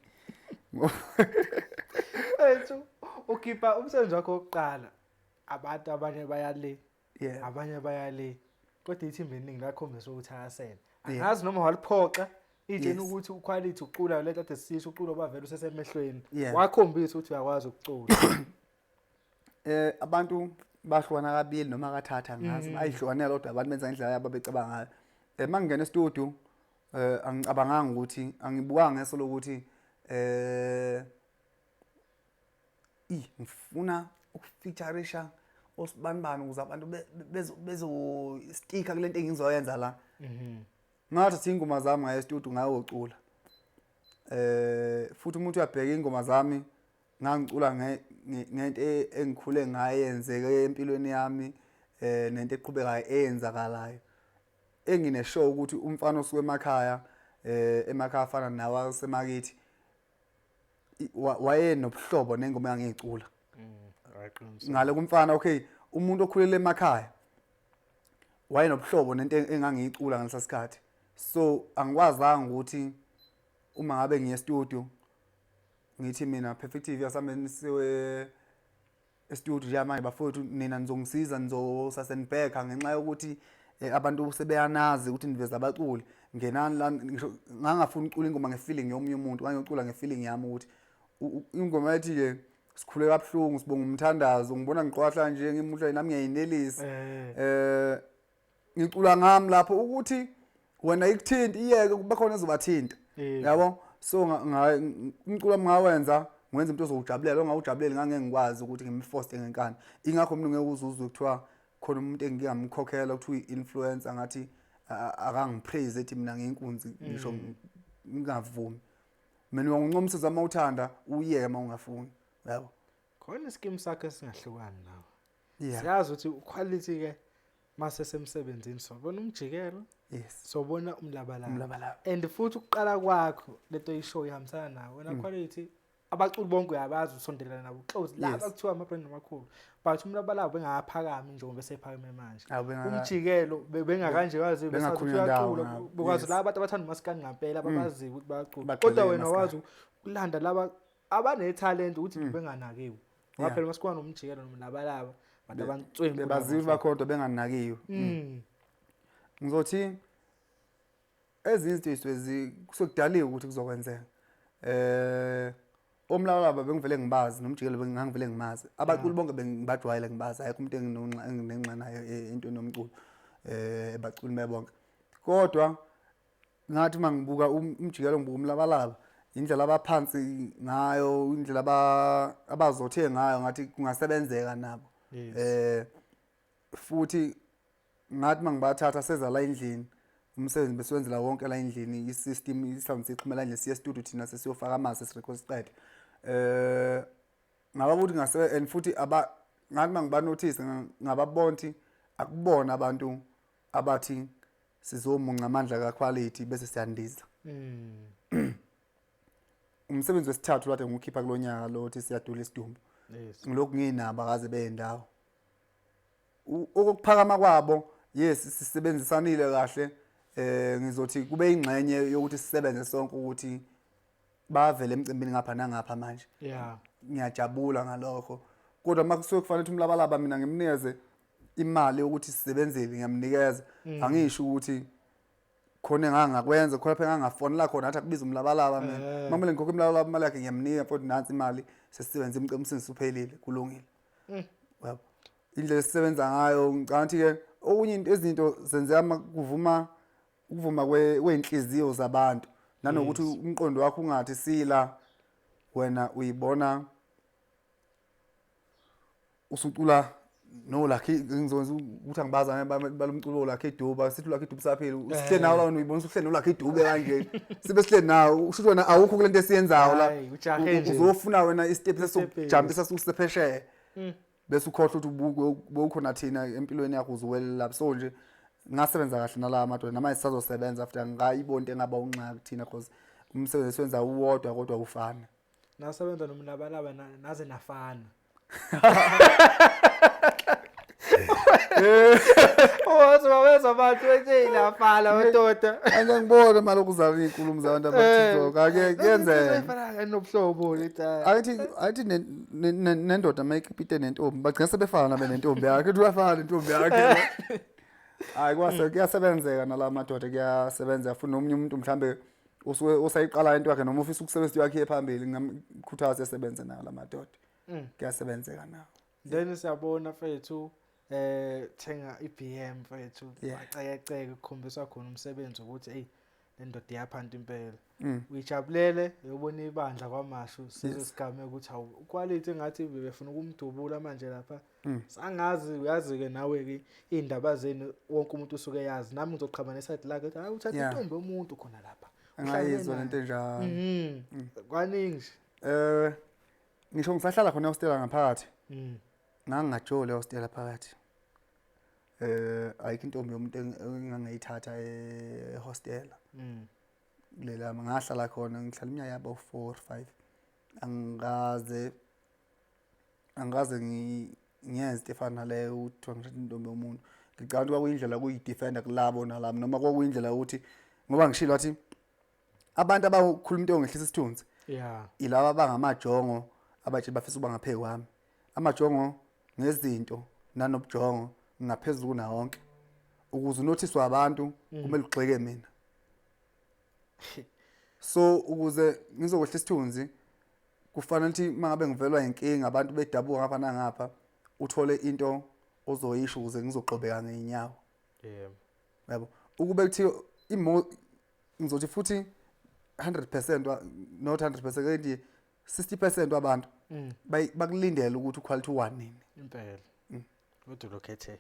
Ethu ukhipha umsebenzi wakho wokuqala, abantu abanye bayale, abanye bayale, kodwa ithimba eliningi lakhombisa ukuthi ayasela. Angazi noma waliphoxa itshena ukuthi uquality ucula lento ade sisho, ucula bavela usesemehlweni, wakhombisa ukuthi uyakwazi ukucula. Abantu bahlukana kabili noma kathathu, angazi, bayihlukanela, kodwa abantu benza indlela yabo abecabanga ngayo. Mangingena e-studio, angicabanganga ukuthi, angibukanga ngeso lokuthi i ngifuna ukufeatureisha osibanibani ukuze abantu bezo-sticka kulento engizoyenza la. Ngathi ingoma zami ngaye e-studio, ngayocula. Futhi umuntu uyabheka ingoma zami, ngangicula ngento engikhule ngayo, eyenzeke empilweni yami, nento eqhubekayo eyenzakalayo, engine-sure ukuthi umfana osuke emakhaya, emakhaya afana nawa asemakithi, wayenobuhlobo nengoma engangiyicula. Ngale kumfana, okay, umuntu okhulele emakhaya wayenobuhlobo nento engangiyicula ngalesa sikhathi. So angikwazanga ukuthi uma ngabe ngiye e-studio ngithi mina Perfect TV asambe siwe e-studio njengamanje, bafowethu, nina nizongisiza, nizosasenibheka ngenxa yokuthi abantu sebeyanazi ukuthi niveza abaculi, ngenani la. Ngisho ngangafuni ukucula ingoma nge-feeling yomunye umuntu, ngangiyocula nge-feeling yami ukuthi ingoma ethi-ke sikhule kabuhlungu, sibonga umthandazo, ngibona ngiqwahla nje, ngimuhle nami, ngiyayinelisa. Ngicula ngami lapho ukuthi wena ikuthinta, iyeke kube khona ezobathinta. Yabo, so umculo wami ngawenza, ngiwenza umuntu ozowujabulela, ongawujabuleli ngangeke ngikwazi ukuthi ngimforce ngenkani. Ingakho mina ngeke uzuzwe kuthiwa khona umuntu engike ngamkhokhela ukuthi uyi-influencer, ngathi akangipraise, ethi mina ngiyinkunzi, ngisho ngingavumi. Mina uyangincomisa uma uthanda, uyeke uma ungafuni, yabo. Khona iskimu sakho esingahlukani nawe. Siyazi ukuthi uquality ke mase semsebenzini sobona umjikelo, sobona umlabalaba. Umlabalaba. And futhi ukuqala kwakho lento oyishow ihambisana nawe wena quality, abaculi bonke uyabazi, usondelana nabo close laba kuthiwa ama-brand amakhulu, but umlabalaba bengaphakami njengoba esephakeme manje. Awu, Umjikelo bengakanje wazi besazi ukuthi bengakhulunywa ndawo uyacula ngabo. bekwazi laba abantu abathanda umasikandi ngampela ababaziyo ukuthi bayacula, Bagxile kodwa wena kumaskandi. wazi ukulanda laba abanethalente ukuthi benganakiwe, ngoba phela masikwana nomjikelo nomlabalaba abantu abantswempu Bebaziwa laba. bakhona, benganakiwe. Ngizothi ezinye izinto ey'suke kusuke kudaliwe ukuthi kuzokwenzeka. Omlabalaba bengivele ngibazi, nomjikelo bengangivele ngimazi, abaculi bonke bengibajwayele, ngibazi, ayikho umuntu enginenxa naye entweni yomculo, ebaculi bebonke. Kodwa ngathi uma ngibuka umjikelo, ngibuka umlabalaba, indlela abaphansi ngayo, indlela abazothe ngayo, ngathi kungasebenzeka nabo. Futhi ngathi mangibathatha seza la endlini, umsebenzi besiwenzela wonke la endlini, i-system, i-sound sixhumela endlini, siye studio thina sesiyofaka amazwi, sirecord, siqede. Ngaba ukuthi ngase and futhi aba ngathi mangibanotice, ngababona ukuthi akubona abantu abathi sizomunca amandla ka-quality bese siyandiza. Umsebenzi wesithathu kade ngiwukhipha kulonyaka lo othi Siyadula Isidumbu. Ngilokhu nginabo akaze bendawo. Ukuphakama kwabo, yes, sisebenzisanile kahle. Ngizothi kube ingxenye yokuthi sisebenze sonke ukuthi bavele emcimbini ngapha nangapha manje. Ngiyajabula ngalokho. Kodwa uma kusuke kufanele ukuthi uMlabalaba mina ngimnikeze imali yokuthi sisebenzele, ngiyamnikeza. Angisho ukuthi khona engangakwenza, khona lapha engangafonela khona athi akubiza uMlabalaba mina. Uma kumele ngikhokhe uMlabalaba imali yakhe ngiyamnika futhi, nansi imali, sesisebenza imicimbi umsebenzi usuphelile, kulungile. Yabo. Indlela esisebenza ngayo, ngicabanga ukuthi-ke okunye izinto zenzeka uma kuvuma ukuvuma kwey'nhliziyo zabantu, nanokuthi umqondo wakho ungathi sila wena uyibona usucula no Lucky. Ngizokwenza ukuthi angibazi balomculo Lucky Dube, sithi Lucky Dube saphila, sihle nawe la, wena uyibona usuhleli no Lucky Dube kanje, sibe sihle nawe, usho ukuthi wena awukho kulento esiyenzayo la. Hhayi, ujahe nje. Uzofuna wena istep Istep. Sesokujambisa susephesheya, bese ukhohlwa ukuthi bewukhona thina empilweni yakho uzuwelela lapho. So nje ngasebenza kahle nalawa madoda, namanje sisazosebenza after, ngayibona into engaba unxaka kuthina, cause umsebenzi esiwenza uwodwa kodwa ufana. Nasebenza noMlabalaba naze nafana. Wathi wawenza abantu bethi nafana madoda. Ake ngibone mali ukuzala iy'nkulumo zabantu abaTikTok, ake kuyenzeka. Fana nobuhlobo lethi. Ayithi nendoda uma ikipite nentombi bagcina sebefana nabe nentombi yakhe, uthi uyafana nentombi yakhe. Hayi, kwase kuyasebenzeka nala madoda, kuyasebenzeka futhi. Nomunye umuntu mhlambe usuke usayiqala into yakhe noma ufisa ukusebenzisa into yakhe iye phambili, ngingamkhuthaza esebenze nawo la madoda. Kuyasebenzeka nawo. Then siyabona mfethu, thenga iBM mfethu, wacekeceke kukhombisa khona umsebenzi ukuthi hey, le ndoda iyaphanta impela. Uyijabulele uyobona ibandla kwaMashu size sigame ukuthi hawu, quality engathi bebefuna ukumdubula manje lapha. Sangazi, uyazi-ke nawe-ke iy'ndaba zenu, wonke umuntu usuke eyazi. Nami ngizoqhama neside lakhe ukuthi hayi, uthatha intombi yomuntu khona lapha. Angayizwa lento enjalo. Kwaningi nje. Ngisho ngisahlala khona ehostela ngaphakathi. Ngangingajoli ehostela phakathi. Ayikho intombi yomuntu engangayithatha ehostela. Kulela ngahlala khona, ngihlala iminyaka yabo 4 or 5. Angikaze ngiyenze into efana naleyo ukuthi ngithathe intombi yomuntu. Ngicabanga ukuthi kwakuyindlela kuyidefender kulabo nalabo, noma kwakuyindlela ukuthi ngoba ngishilo wathi abantu abakhuluma into yongehlisa isithunzi ilaba abangamajongo abathi bafisa ukuba ngaphezu kwami. Amajongo ngezinto nanobujongo ngaphezulu kunawo wonke. Ukuze unothiswe abantu kumele ugxeke mina. So ukuze ngizokwehla isithunzi kufanele ukuthi mangabe ngivelwa inkinga abantu bedabuka ngapha nangapha, uthole into ozoyisho ukuze ngizogxobeka ngeenyawo. Yabo, ukube kuthiwa imo ngizothi futhi 100%, not 100%, kanti 60% wabantu bakulindele ukuthi uquality one nini. Impela. Kodwa lokhethe.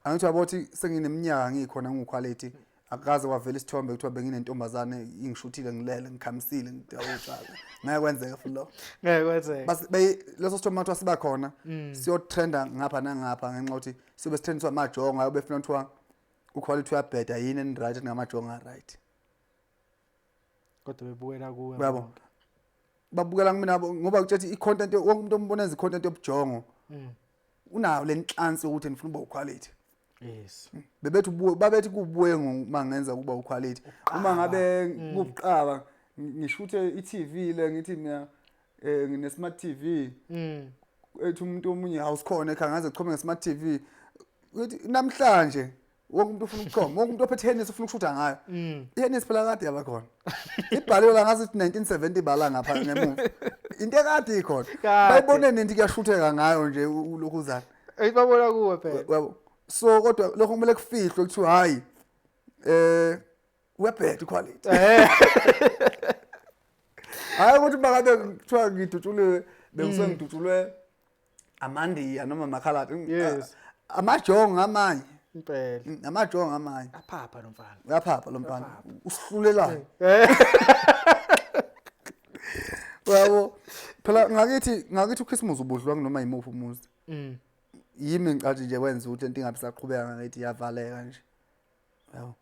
Angithi uyabo ukuthi sengineminyaka ngikhona ngiwuquality, akukaze kwavela isithombe kuthiwa benginentombazane ingishuthile ngilele ngikhamisile ngidawutshala, ngeke kwenzeke futhi lokho. Ngeke kwenzeke. Bas leso sithombe mathiwa siba khona siyotrenda ngapha nangapha ngenxa yokuthi siyobe sitrendiswa amajongo ayo befuna kuthiwa uquality uyabheda, yini en right ngamajongo a right. Kodwa bebukela kuwe Uyabo? bonke. Babukela kumina ngoba kutshethi i-content, wonke umuntu ombona enza i-content yobujongo unayo le nhlansi yokuthi ngifuna ukuba uquality. Bebethi ubuye, babethi kubuye uma ngenza kuba uquality, uma ngabe kubuqaba ngishuthe i-TV le, ngithi mina ngine smart TV, ethi umuntu omunye awusikhona ekhaya ngaze chome nge-smart TV, uthi namhlanje wonke umuntu ufuna ukuchoma, wonke umuntu ophethe Hennessy ufuna ukushutha ngayo. IHennessy phela kade yaba khona, ibhaliwe la ngathi 1970, ibhala ngapha ngemuva, into ekade ikhona. Kade. Bayibone nento kuyashutheka ngayo nje ulokhuzana. Eyi, babona kuwe phela. Yabo, so kodwa lokho kumele kufihlwe, kuthiwa hayi, uyabheda iquality. Hayi ukuthi bangabe kuthiwa ngidutshuliwe, bengisuke ngidutshulwe amandiya noma amakhaladi. Amajongo amanye. Impela. Amajongo amanye. Aphapha lo mfana. Uyaphapha lo mfana, usihlulelana. Yabo phela ngakithi uChristmas ubudliwa kunoma yimuphi umuzi. Yimi ngicathi nje wenza ukuthi lento ingabe isaqhubeka ngakithi, iyavaleka nje. Yabo,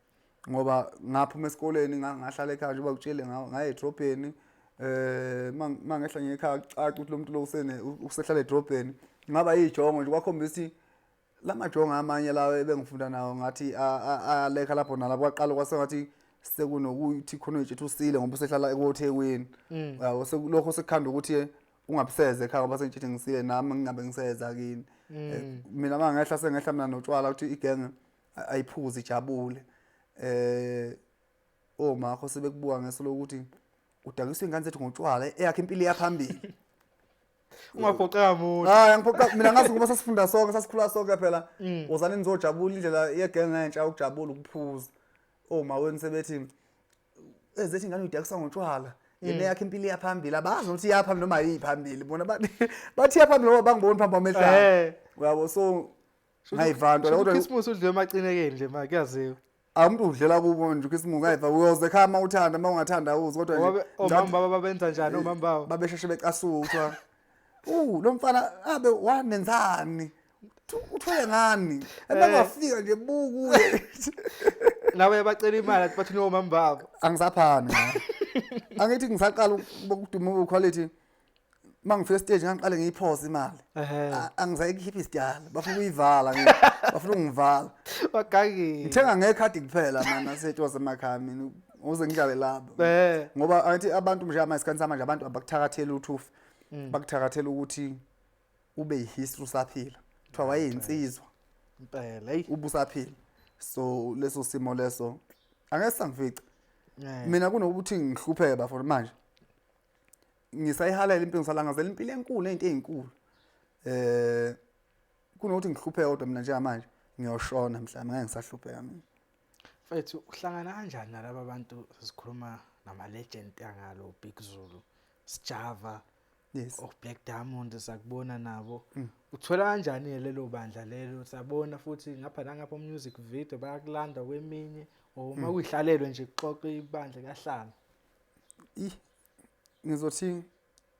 ngoba ngaphuma esikoleni ngahlala ekhaya njengoba kutshele, ngaya edrobheni. Mangehla ngekhaya kucaca ukuthi lo muntu lo usene usehlala edrobheni. Ngaba yijongo nje kwakhombisa ukuthi lamajongo amanye lawo ebengifunda nawo ngathi alekha lapho nalapho kwaqala kwasengathi sekunokuthi khona uyitshethe usile ngoba usehlala ekoThekwini. Yabo, sekulokho sekukhanda ukuthi ungabuseze ekhaya ngoba sengitshethe ngisile nami ngingabe ngiseza kini. Mina mangehla sengehla mina notshwala ukuthi igenge ayiphuzi ijabule. Omakho sebekubuka ngeso lokuthi udakiswa ingane zethu ngotshwala, eyakhe impilo iyaphambili. Ungaphoqeka muntu. Hayi, angiphoqa mina, ngazi ngoba sasifunda sonke, sasikhula sonke phela. Wozani nizojabula, indlela yegenge entsha ukujabula ukuphuza. Oma wenu sebethi ezethi ingane uyidakisa ngotshwala, yena yakhe impilo iyaphambili. Abazi ukuthi iyaphambili noma ayiphambili bona, bathi iyaphambili ngoba bangiboni phambi kwamehlo. Uyabo, so ngayivantwa kodwa Christmas udliwe emacinekeni nje ma kuyaziwa. Umuntu udlela kubo nje uKhisimusi, ngayiva uyoze ekhaya uma uthanda, uma ungathanda awuzi, kodwa nje omama baba babenza njani omama babo? Babesheshe becasuka, kuthiwa lo mfana abe wanenzani, uthwele ngani, ebengafika nje buku. Nawe bacela imali athi bathi nomama babo. Angisaphani, angithi ngisaqala ukuduma uquality, uma ngifika stage ngangiqale ngiyiphose imali. Angisayikhipha isidala, bafuna ukuyivala, bafuna ukungivala. Bagangile. Ngithenga ngekhadi kuphela mana setshoze emakhaya mina uze ngidlale lapho. Ngoba angithi abantu nje ama isikhathi samanje abantu abakuthakatheli uthufi, bakuthakathela ukuthi ube yihistory usaphila, kuthiwa wayeyinsizwa. Impela, hey. Ubusaphila, so leso simo leso angeke sangifica mina kunokuthi ngihlupheke bafo. Manje ngisayihalela impilo, ngisalangazela impilo enkulu, into ezinkulu, kunokuthi ngihlupheke, kodwa mina njengamanje ngiyoshona mhlawumbe ngeke ngisahlupheka mina. Mfethu, uhlangana kanjani nalaba bantu? Sikhuluma nama-legend angalo Big Zulu, Sjava, oh Blaq Diamond, sakubona nabo. Uthola kanjani lelo bandla lelo? Sabona futhi ngapha nangapha music video bayakulanda kweminye or uma kuyihlalelwe nje kuxoxe ibandla kuyahlala? I ngizothi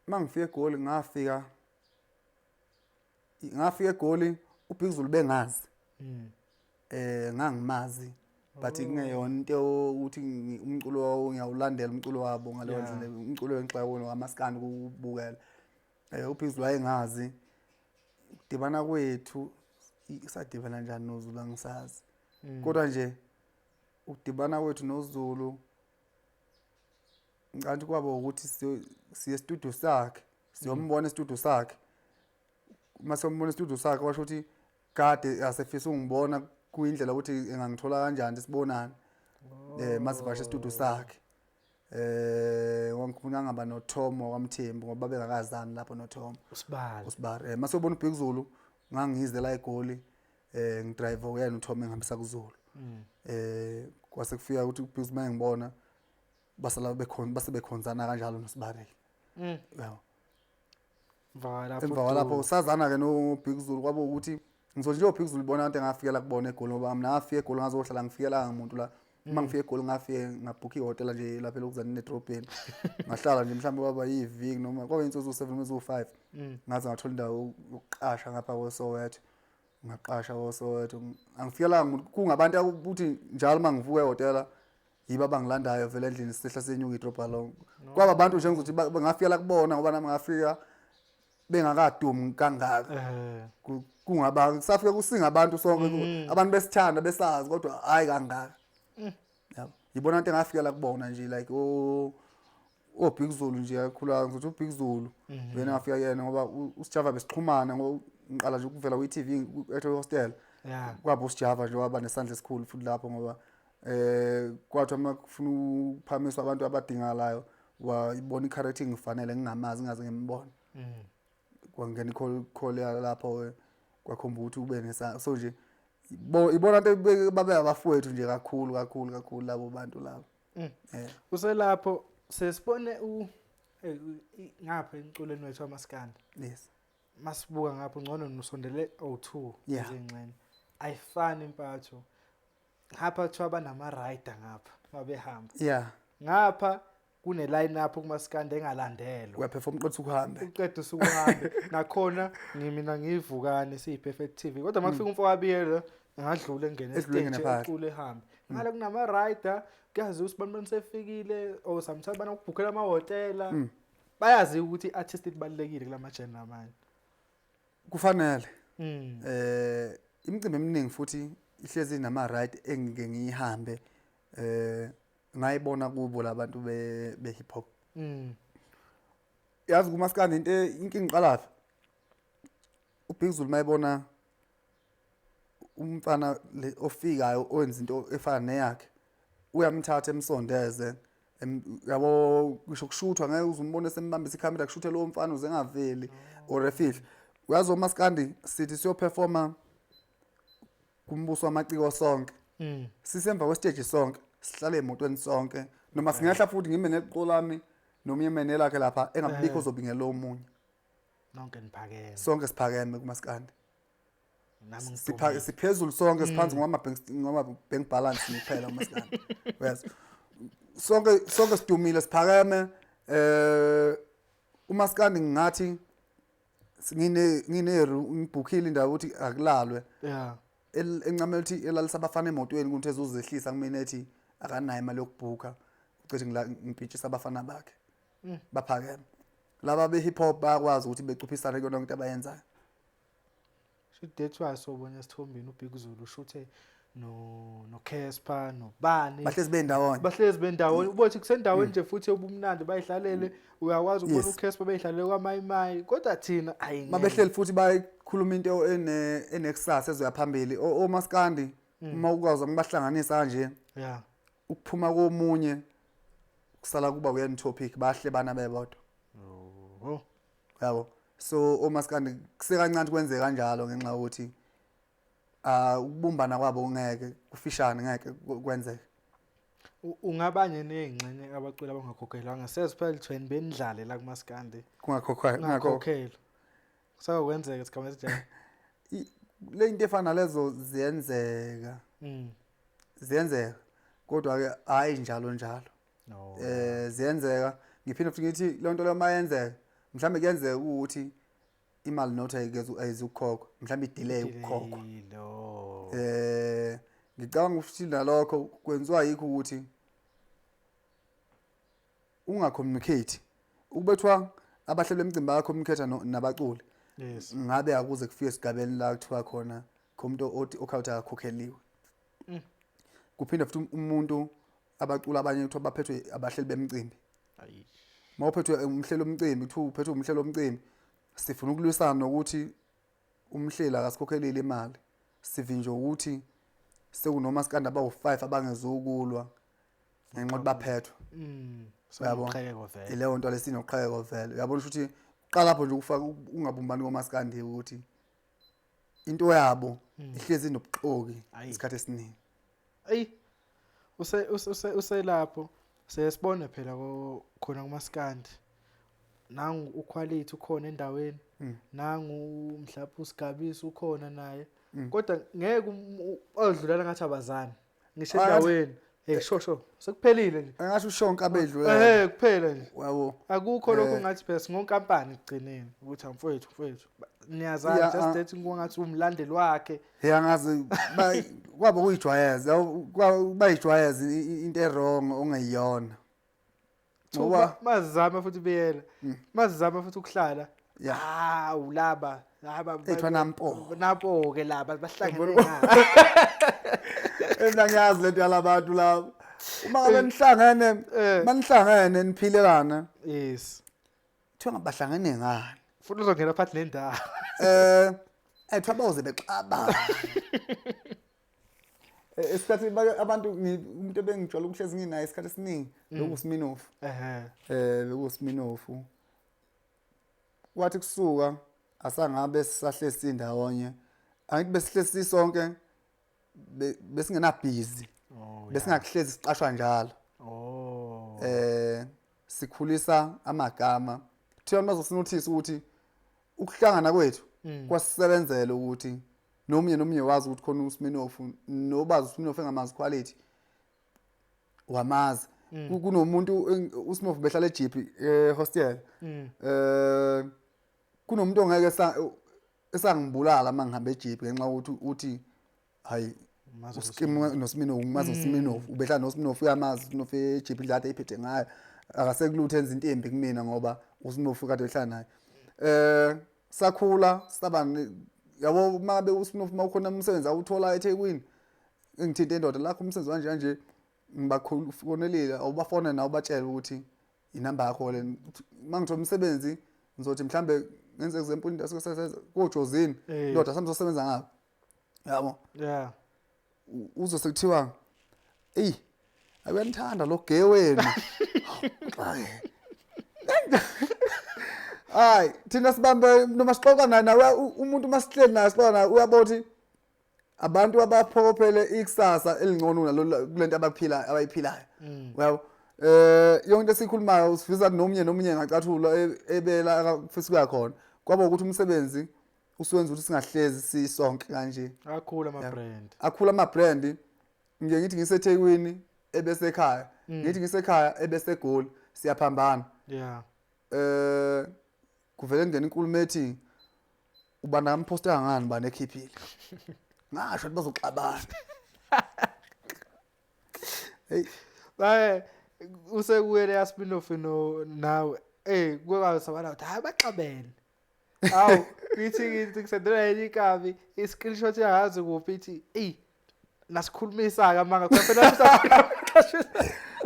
mangifika eGoli, ngafika eGoli uBig Zulu bengazi. Ngangimazi but kungeyona into ukuthi umculo wawo ngiyawulandela, umculo wabo ngaleyo ndlela, umculo wengixaka kuwona wamaskandi ukubukela. UBig Zulu wayengazi. Ukudibana kwethu, sadibana kanjani noZulu angisazi. Kodwa nje ukudibana kwethu noZulu ngicabanga kwaba ukuthi siye studio sakhe, siyombona estudio sakhe. Uma siyombona estudio sakhe washo ukuthi kade asefisa ungibona, kuyindlela ukuthi engangithola kanjani sibonane. Masivashe estudio sakhe. Wangifuna ngaba noTom waMthembu ngoba babengakazani lapho noTom. Usibali. Usibari. Masiyobona uBig Zulu ngangize la eGoli, ngidrive uyena uTom engihambisa kuZulu. Kwase kufika ukuthi uBig Zulu mangibona basala bekhona, base bekhonzana kanjalo noSibari. Yabo. Emva Emva kwalapho sazana ke no Big Zulu, kwaba ukuthi ngizothi nje uBig Zulu bona into engafikela kubona eGoli, ngoba mina ngafika eGoli ngazohlala, ngifikela ngumuntu la. Uma ngifika eGoli ngafike ngabhukha ihhotela nje lapha elokuzana edrobheni, ngahlala nje mhlawumbe kwaba yiviki noma kwaba insuku eziwu-7 noma eziwu-5, ngaze ngathola indawo yokuqasha ngapha koSoweto. Ngaqasha koSoweto, angifikelanga muntu, kungabantu ukuthi njalo uma ngivuka ehhotela yibo abangilandayo vele endlini, sisehla senyuka idrobha lonke. Kwaba abantu nje ngizothi ngafikela kubona ngoba nami ngafika bengakadumi kangaka. Kungaba safika kusingabantu sonke, abantu besithanda besazi kodwa hayi kangaka. Yabo, yibona into engafikela kubona nje, like o Big Zulu nje kakhulu. Ngizothi uBig Zulu yena ngafika kuyena ngoba uSjava besixhumana ngoba ngiqala nje ukuvela kwi-TV ethe hostel. Kwaba uSjava nje waba nesandla esikhulu futhi lapho ngoba kwathi uma kufuna ukuphamiswa abantu abadingakalayo wayibona i-character ngifanele, ngingamazi, ngingaze ngimbone. Kwangena i-call lapho kwakhomba ukuthi ube nesa, so nje ibona into babe abafowethu nje kakhulu kakhulu kakhulu labo bantu labo. Uselapho sesibone ngapha emculweni wethu wamaskandi. Masibuka ngapha ngcono nosondele o2 izingxenye. Ayifani impatho. Ngapha kuthiwa banama rider ngapha mabehamba. Ngapha kune line up kumaskandi engalandelwa. Uyaperform uqeda ukuhambe. Uqeda usukuhambe. Nakhona ngimina ngivukane siyi Perfect TV. Kodwa makufika umfowabiyelo Angadlula engene Edlule engene estage phakathi. ecule ehambe. Ngale kunama rider kuyaziwa ukuthi bantu sefikile or sometimes banokubhukhela amahhotela. Bayazi ukuthi i-artist ibalulekile kulama genre amanye. Kufanele. Imicimbi eminingi futhi ihlezi inama right engike ngiyihambe ngayibona kubo labantu be hip hop. Yazi kumaskandi into inkinga iqalaphi? uBig Zulu mayebona umfana le ofikayo owenza into efana neyakhe uyamthatha emsondeze yabo kusho kushuthwa ngeke uze umbone sembambisa ikhamera kushuthe lowo mfana uze engaveli or efihle. Uyazi omaskandi sithi siyoperforma kumbuso wamaciko sonke. Sisemva kwesiteji sonke, sihlale emotweni sonke noma singehla futhi ngime neqoqo lami nomunye eme nelakhe lapha engabikho ozobingela omunye. Nonke niphakeme. Sonke siphakeme kumaskandi. Nami Sipha ngidumile. Siphezulu sonke, siphansi ngoba bank ngoba bank balance kuphela umaskandi. Uyazi. Sonke sidumile, siphakeme. Umaskandi ngathi ngine ngibhukhile indawo ukuthi akulalwe. Encamela ukuthi elalisa abafana emotweni ukuthi ezozehlisa kumina ethi akanayo imali yokubhukha. Ucishe ngipitshisa abafana bakhe. Baphakeme. Laba be hip hop bayakwazi ukuthi becuphisane kuyona yonke into abayenzayo. Shuthi that's why sobona esithombeni uBig Zulu ushuthe no Casper nobani. Bahlezi bendawonye. Bahlezi bendawonye. Ubothi kusendaweni nje futhi obumnandi bayihlalele, uyakwazi ukubona uCasper beyihlalele kwaMayimayi. Kodwa thina ayi ngeke. Mabehleli futhi bayikhuluma into enekusasa ezoya phambili. Omaskandi uma ukwazi ukubahlanganisa kanje. Ukuphuma komunye kusala kuba kuyena topic bahle bana bebodwa. Oh. Yabo. So omaskandi kusekancane kwenze kanjalo ngenxa yokuthi ukubumbana kwabo ngeke kufishane, ngeke kwenzeke. Ungabanye nezingxenye abaculi abangakhokhelwanga. Sezi phela twin benidlale la kumaskandi. Kungakhokhelwa, Kungakhokhelwa. Kusakwenzeka isigaba esinjalo. Le into efana nalezo ziyenzeka. Ziyenzeka. Kodwa ke hayi njalo njalo. No. Ziyenzeka. Ngiphinde futhi ngithi le nto leyo mayenzeka, mhlambe kuyenzeka ukuthi imali nothi ayizukukhokhwa, mhlambe i-delay ukukhokhwa. Delay, oh. Ngicabanga ukuthi nalokho kwenziwa yikho ukuthi ungacommunicate. Ukubethwa abahleli bemicimbi bayacommunicate nabaculi. Ngabe akuze kufike esigabeni la kuthiwa khona umuntu othi okhawuthi akakhokheliwe. Kuphinde futhi umuntu abaculi abanye kuthiwa baphethwe abahleli bemicimbi. Ayi. Mawuphethwe umhleli womcimbi, kuthiwa uphethwe umhleli womcimbi, sifuna ukulwisana nokuthi umhleli akasikhokhelile imali. Sivinjwe ukuthi sekunomaskandi abawu-5 abangezukulwa ngenxa yokuthi baphethwe. Uyabo? Sinoqhekeko vele. Ileyo nto lesinoqhekeko vele. Uyabona ukuthi qala lapho nje ukufaka ungabumbani komaskandi ukuthi into yabo ihlezi inobuxoki Ayi. isikhathi esiningi. Ayi. Uselapho siyasibona phela khona kumaskandi. Nangu uquality ukhona endaweni. Nangu mhlawumbe uSigabisi ukhona naye. Kodwa ngeke odlulana ngathi abazani. Ngisho endaweni. Hey sho sho sekuphelile nje. Angasho ushonka abedlula. Kuphela nje. Yabo. Akukho lokho ngathi phela singonkampani ekugcineni ukuthi amfowethu mfowethu. Niyazana just that ngingathi umlandeli wakhe. Hey angazi kwabo kuyijwayeza, bayijwayeza into e-wrong ongeyona. Ngoba mazizama futhi biyela. Mazizama futhi ukuhlala. Ulaba. Laba Ethiwa nampo. Nampo ke laba bahlangene Yabona. ngapha. Mina ngiyazi lento yalabantu laba. Uma ngabe nihlangene, manihlangene niphilelana. Kuthiwa ngabahlangene ngani? Futhi uzongena phakathi nendawo. Ethiwa bawuze bexabana. Isikhathi abantu umuntu ebengijwayele ukuhlezi nginaye isikhathi esiningi bekuwuSminofu. BekuwuSminofu. Kwathi kusuka asangabe sisahlezi sindawonye. Angithi besihlezi sisonke besingenabhizi. Besingakuhlezi siqashwa njalo. Sikhulisa amagama. Kuthiwa bazosinothisa ukuthi ukuhlangana kwethu kwasisebenzela ukuthi nomunye nomunye wazi ukuthi khona uSminofu, nobazi uSminofu engamazi quality wamazi. Kunomuntu uSminofu behlala eJipi ehostel. Kunomuntu ongeke esangibulala uma ngihamba eJipi ngenxa yokuthi uthi Hayi, uSkim noSminoff, ngimazi uSminoff, ubehlala noSminoff, uyamazi uSminoff ejiphi indlela ade eyiphethe ngayo. Akasekulutho enza into embi kumina ngoba uSminoff kade ehlala naye. Sakhula saba yabo uma ngabe uSminoff uma ukhona umsebenzi awuthola eThekwini, engithinte indoda lakho umsebenzi kanje kanje, ngibakhonelile, awubafone nawe ubatshele ukuthi inamba yakho le. Uma ngithola umsebenzi ngizothi mhlambe ngenze example into asuke koJozini, indoda sami sosebenza ngapha, yabo. Uzwe sekuthiwa eyi ayanithanda lo gay wenu. Hayi, thina sibambe noma sixoxa naye, nawe umuntu uma sihleli naye sixoxa naye uyabona ukuthi abantu abaphokophele ikusasa elingcono nalo kulento abaphila abayiphilayo, uyabo. Yonke into esikhulumayo usifisa nomunye nomunye ngacathula ebela akafisa ukuya khona. Kwaba ukuthi umsebenzi usuwenza ukuthi singahlezi sisonke kanje. Akhula ama-brand. Akhula ama-brand. Ngiye ngithi ngiseThekwini ebese ekhaya, ngithi ngisekhaya ebese eGoli, siyaphambana. Kuvele kungena inkulumo ethi ubani akamposta ngani, bani ekhiphile, ngasho ukuthi bazoxabana. Hey. Baye usekuye leya spin-off no nawe, kuke sabana ukuthi hayi baxabene. Awu, ngithi ngisendela yenye inkabi i-screenshot yangazi kuphi, ithi eyi nasikhulumisa-ke amanga khona phela.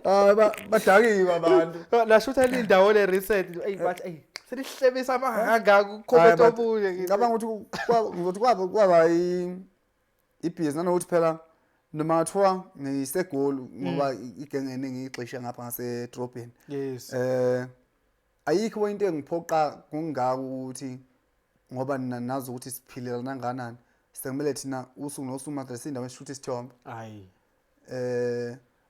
Hayi, badakiwe abantu. Lashutha indawo le recent, eyi bathi eyi selihlebisa amanga kangaka ucomment omunye. Ngicabanga ukuthi ngizothi kwaba ibhizinisi nanokuthi phela noma ngathiwa ngiseGoli ngoba igenge eningi igxishe ngapha ngasedrobheni. Ayikho into engiphoqa kungaka ukuthi ngoba nina nazi ukuthi siphilela nanganani, sekumele thina usuku nosuku manje sindawo esishutha isithombe. Hayi.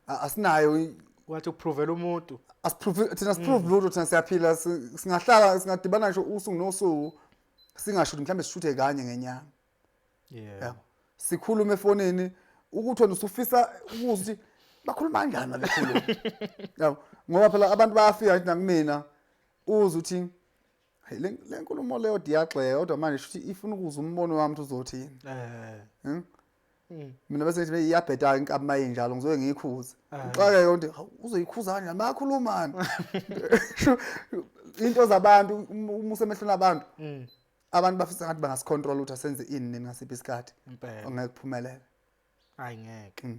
Asinayo Wathi ukuprovela umuntu. Asiprove thina, siprove lutho thina, siyaphila, singahlala singadibana ngisho usuku nosuku singashuthi, mhlawumbe sishuthe kanye ngenyanga. Yabo, sikhulume efonini ukuthi wena usufisa ukuzwa ukuthi bakhuluma kanjani uma bekhuluma, yabo, ngoba phela abantu bayafika nje nakumina uzwe ukuthi hey, le nkulumo leyo diyagxeka, kodwa manje shuthi ifuna ukuzwa umbono wami ukuthi uzothini. Mina bese ngithi iyabheda inkabi mayinjalo, ngizobe ngiyikhuza. Uxakeke ukuthi hawu, uzoyikhuza kanjani, bayakhulumani into zabantu uma usemehlweni abantu. Abantu bafisa ngathi bangasicontrol ukuthi asenze ini nini ngasiphi isikhathi. Angeke kuphumelele. Hayi, ngeke.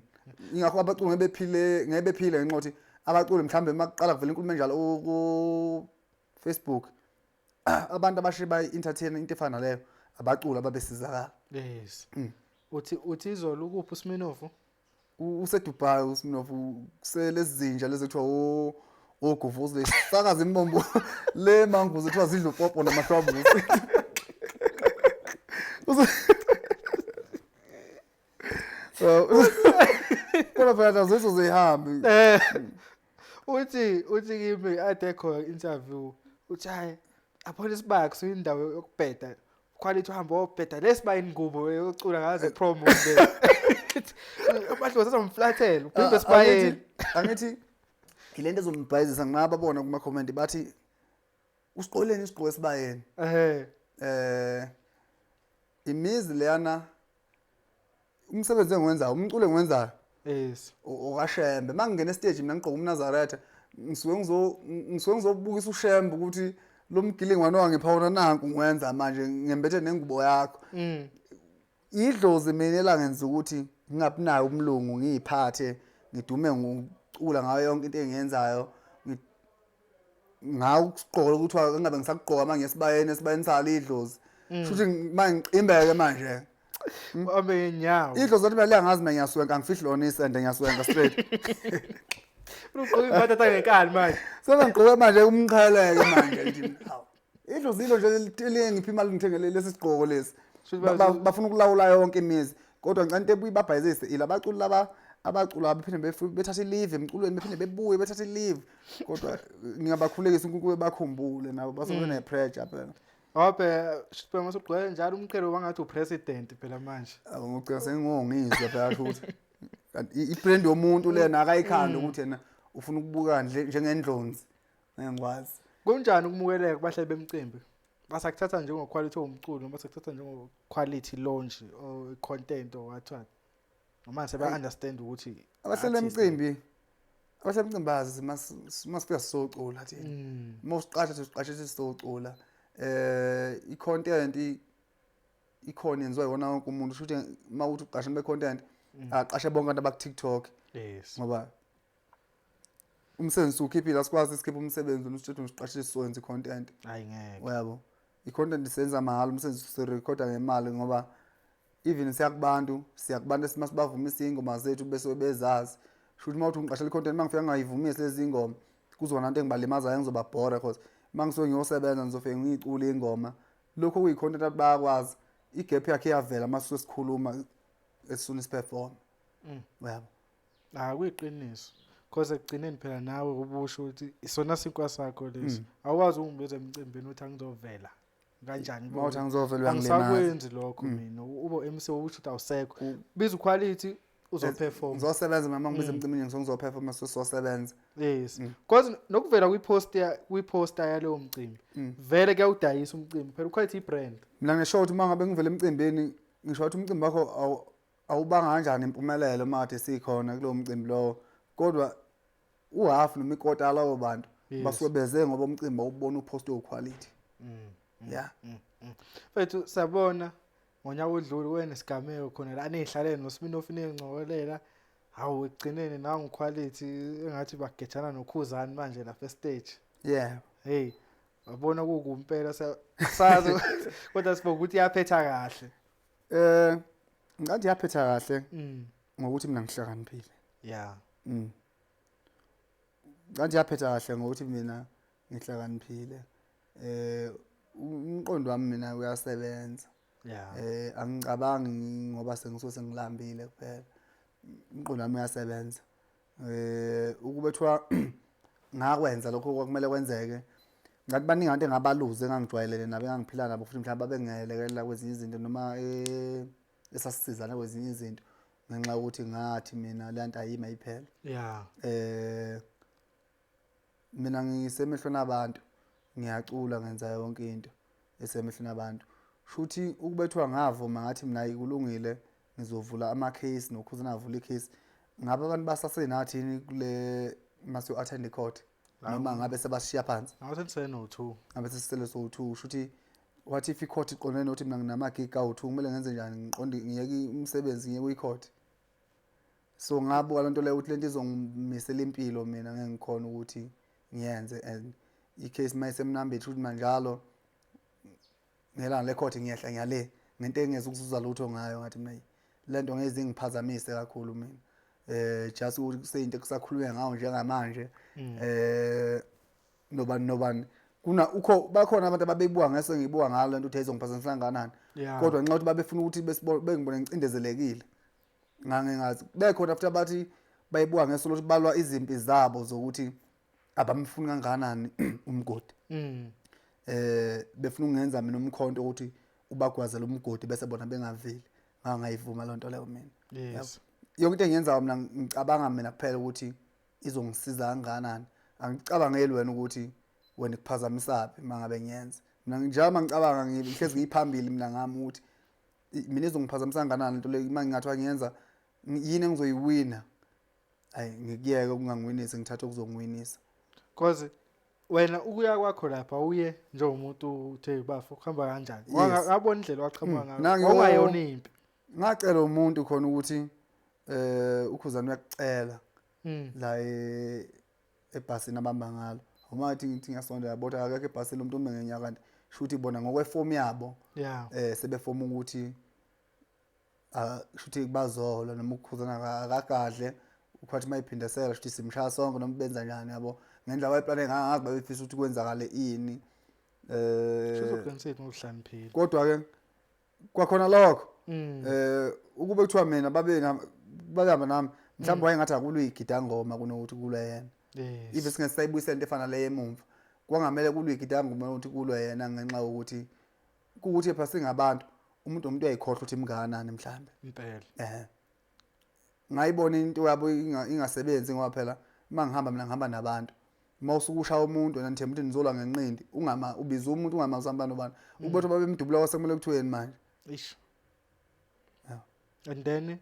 Ingakho abaculi ngeke bephile, ngeke bephile ngenxa yokuthi abaculi mhlambe makuqala kuvela inkulumo enjalo ku Facebook, abantu abashe bayi-entertain into efana naleyo, abaculi ababesizakala. Yes. Uthi izolo ukuphi uSminoff? UseDubai uSminoff, kuselezi zinja lezi kuthiwa ogovuzi lesakaza imbombo le manguzi kuthiwa zidla upopo namahlwabuzi. So kodwa phela nazo zizozihambe. Uthi kimi ade khona interview, uthi hayi aphona isibaya kusuyindawo yokubheda, quality uhamba obheda lesiba ingubo yocula ngazo promo nje, amadlozi azomflathela uphinde esibayeni. Angithi ilento ezombhayizisa ngingababona kuma comment bathi usiqoleni isigqoko esibayeni. Imizi leyana, umsebenzi engiwenzayo, umculo engiwenzayo okaShembe. Mangingena estage mina ngigqoka umNazaretha, ngisuke ngizobukisa uShembe ukuthi lo mgilingwane wangipha wona nanku ngiwenza manje ngembethe nengubo yakho. Idlozi mina elangenza ukuthi ngingabi nayo umlungu, ngiyiphathe ngidume ngokucula ngayo yonke into engiyenzayo, ngawo ukusigqoka ukuthi engabe ngisakugqoka manje esibayeni, esibayeni salo idlozi. Shuthi manje ngicimbeke manje. Uhambe ngenyawo. Idlozi lathi mina liyangazi mina ngiyaswenka, angifihli lona isende, ngiyaswenka straight. Ugqoka ibhatata ngenkani manje. Sengigqoke manje umqheleke manje, ngithi hawu, idlozi ilo nje elingipha imali ngithengele lesi sigqoko lesi. Shuthi Bafuna ukulawula yonke imizi, kodwa ngicela into ebuye ibabhayizise ila baculi laba abacula bephinde bethathe i-leave emculweni, bephinde bebuye bethathe i-leave, kodwa ngingabakhulekisa uNkulunkulu bakhumbule nabo basuke ne-pressure phela. Ngoba phela shuthi phela masugqoke njalo umqhele wangathi upresident phela manje. Ngicela sengingongizwa phela futhi. Kanti i-brand yomuntu lena akayikhanda ukuthi yena ufuna ukubuka nje njengendlonzi, ngeke ngikwazi. Kunjani ukumukeleka kubahleli bemcimbi? Basakuthatha njengo-quality womculo noma basakuthatha njengo-quality launch or content or what what? Noma seba understand ukuthi Abahleli artist- emcimbi, abahleli emcimbi bazi masifika sizocula thina. Uma usiqasha, siqashe sizocula. I-content ikhona, yenziwa iwona wonke umuntu. Shuthi uma uthi uqashe be-content, aqashe bonke abantu abaku-TikTok, ngoba umsebenzi siwukhiphile. Asikwazi sikhiphe umsebenzi usithethe usiqashe sizowenza i-content. Hayi, ngeke. Uyabo, i-content isenza mahhala, umsebenzi sirekhoda ngemali, ngoba even siyakubantu, siyakubantu esimasibavumise iy'ngoma zethu bese bezazi. Shuthi uma uthi ungiqashela i-content, uma ngifika ngingayivumisi lezi ngoma, kuzoba nanto engibalimazayo, ngizobabhora, cause uma ngisuke ngiyosebenza ngizofike ngiyicule ingoma. Lokho kuyi-content, abantu bayakwazi. I-gap yakhe iyavela uma sisuke sikhuluma esifuna isiperform. Uyabo. Ah, kuyiqiniso. Cause ekugcineni phela nawe ubusho ukuthi isona sinkwa sakho lesi. Awukwazi ukungibiza emcimbini uthi angizovela. Kanjani? Uma uthi angizovela, uyangilimaza. Angisakwenzi lokho mina. Ube MC usho ukuthi awusekho. Biza uquality, uzoperform. Ngizosebenza mama, ngibiza emcimbini ngizoperforma, sizosebenza. Yes. Cause nokuvela kwi-poster yalowo mcimbi. Vele kuyawudayisa umcimbi. Phela uquality i-brand. Mina ngisho ukuthi uma ngabe ngivele emcimbini, ngisho ukuthi umcimbi wakho awubanga kanjani impumelelo uma kade sikhona kulowo mcimbi lowo, kodwa uhafu noma ikota yalabo bantu basuke beze ngoba umcimbi awubona upost quality. Yeah. Mfethu, siyabona ngonyaka odlule wena sigameko khona la nihlalele noSminoff nincokolela. Hawu, ekugcineni nangu quality engathi bagejana nokhuzani manje lapha stage. Hey, wabona kukumpela sazi, kodwa sibonga ukuthi yaphetha kahle. Ngathi yaphetha kahle ngokuthi mina ngihlakaniphile. Ngathi yaphetha kahle ngokuthi mina ngihlakaniphile. Umqondo wami mina uyasebenza. Angicabangi ngoba sengisuke sengilambile kuphela. Umqondo wami uyasebenza. Ukube kuthiwa ngakwenza lokho kwakumele kwenzeke, ngathi baningi abantu engabaluze engangijwayelene nabo, engangiphila nabo, futhi mhlawumbe babengelekelela kwezinye izinto noma esasisizana kwezinye izinto, ngenxa yokuthi ngathi mina le nto ayima iphela. Mina ngisemehlweni abantu, ngiyacula, ngenza yonke into esemehlweni abantu. Shuthi ukubethwa ngavuma ngathi mina ayikulungile, ngizovula ama-case nokhuzana avula i-case, ngabe abantu basasenathi yini kule masiyo attend i-court, noma ngabe sebasishiya phansi? Ngabe seniseno-2. Ngabe sesisele so-2. Shuthi what if i-court iqondene nokuthi mina nginama-gig awu-2, kumele ngenze njani? Ngiqonde ngiyeke umsebenzi ngiye kwi-court? So ngabuka lento leyo ukuthi lento izongimisela impilo, mina ngeke ngikhona ukuthi ngiyenze, and i-case mayisemnambithi ukuthi manjalo ngelanga le-court ngiyehla ngiyale ngento engeze ukuzuza lutho ngayo. Ngathi mina lento ngeze ingiphazamise kakhulu mina, just ukuthi kuseyinto ekusakhulunywa ngayo njengamanje. Nobani nobani kuna ukho bakhona abantu ababebuka ngese ngibuka ngalo lento ukuthi ayizongiphazamisa kangakanani, kodwa nxa ukuthi babefuna ukuthi bengibone ngicindezelekile, ngangingazi bekhona futhi abathi bayibuka ngeso lokuthi balwa izimpi zabo zokuthi abamfuni kangakanani umgodi. Befuna ukungenza mina umkhonto ukuthi ubagwazele umgodi bese bona bengaveli. Ngangayivuma lonto leyo mina. Yonke into engiyenzayo mina ngicabanga mina kuphela ukuthi izongisiza kangakanani. Angicabangeli wena ukuthi wena ikuphazamisaphi uma ngabe ngiyenza. Mina njengoba ngicabanga ngihlezi ngiyiphambili mina ngami ukuthi mina izongiphazamisa kangakanani lento le uma ngingathiwa ngiyenza, yini engizoyiwina. Hayi, ngikuyeke ukungangiwinisi, ngithathe okuzongiwinisa. Cause wena ukuya kwakho lapha uye njengomuntu uthe bafo kuhamba kanjani? Yes. Ngabona indlela waqhamuka ngayo. Wawungayona impi. Ngacela umuntu khona ukuthi ukhuzana uyakucela la ebhasini abamba ngalo. Uma ngathi ngithi ngiyasondela yabo akekho ebhasini umuntu ume ngenyaka, kanti shuthi bona ngokwefomu yabo sebefoma ukuthi shuthi bazolwa noma ukukhuzana akagadle ukwathi mayiphindisela shuthi simshaya sonke noma benza njani yabo ngendlela abayiplane ngazi babefisa ukuthi kwenzakale ini. Shuthi uqinisile ngokuhlaniphile. Kodwa ke kwakhona lokho ukube kuthiwa mina babe babehamba nami mhlawumbe wayengathi akulwe igidangoma kunokuthi kulwe yena. If singesayibuyisela into efana le emumva, kwangamele kulwe igidangoma ukuthi kulwe yena, ngenxa yokuthi kukuthi phela singabantu, umuntu nomuntu uyayikhohlwa ukuthi imngakanani mhlambe. Impela. Ngayibona into yabo ingasebenzi, ngoba phela uma ngihamba mina ngihamba nabantu. Uma usuke ushaya umuntu wena nithemba ukuthi nizolwa ngenqindi, ungama ubiza umuntu ungamazi uhamba nobani. Ubotho babemdubula kwasekumele kuthiweni manje. Ish. Yeah. And then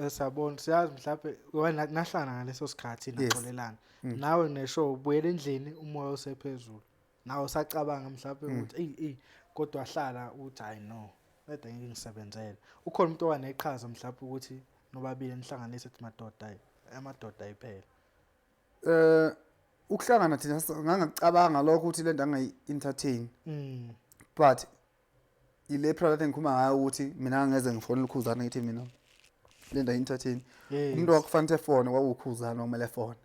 Siyabona, siyazi mhlawumbe wena nahlangana ngaleso sikhathi naxolelana. Nawe neshow ubuyela endlini umoya usephezulu. Nawe usacabanga mhlawumbe ukuthi eyi eyi, kodwa hlala uthi hayi no, kodwa ngeke ngisebenzele. Ukhona umuntu owaneqhaza mhlawumbe ukuthi nobabili nihlanganise ethi madoda ayi, amadoda ayiphela. Ukuhlangana thina ngangacabanga lokho ukuthi lento angayi-entertain. But ile product engikhuluma ngayo ukuthi mina ngeze ngifonela uKhuzani ngithi mina lento ayi-entertain. Umuntu wakufanele efone kwakuwuKhuzani okumele efone.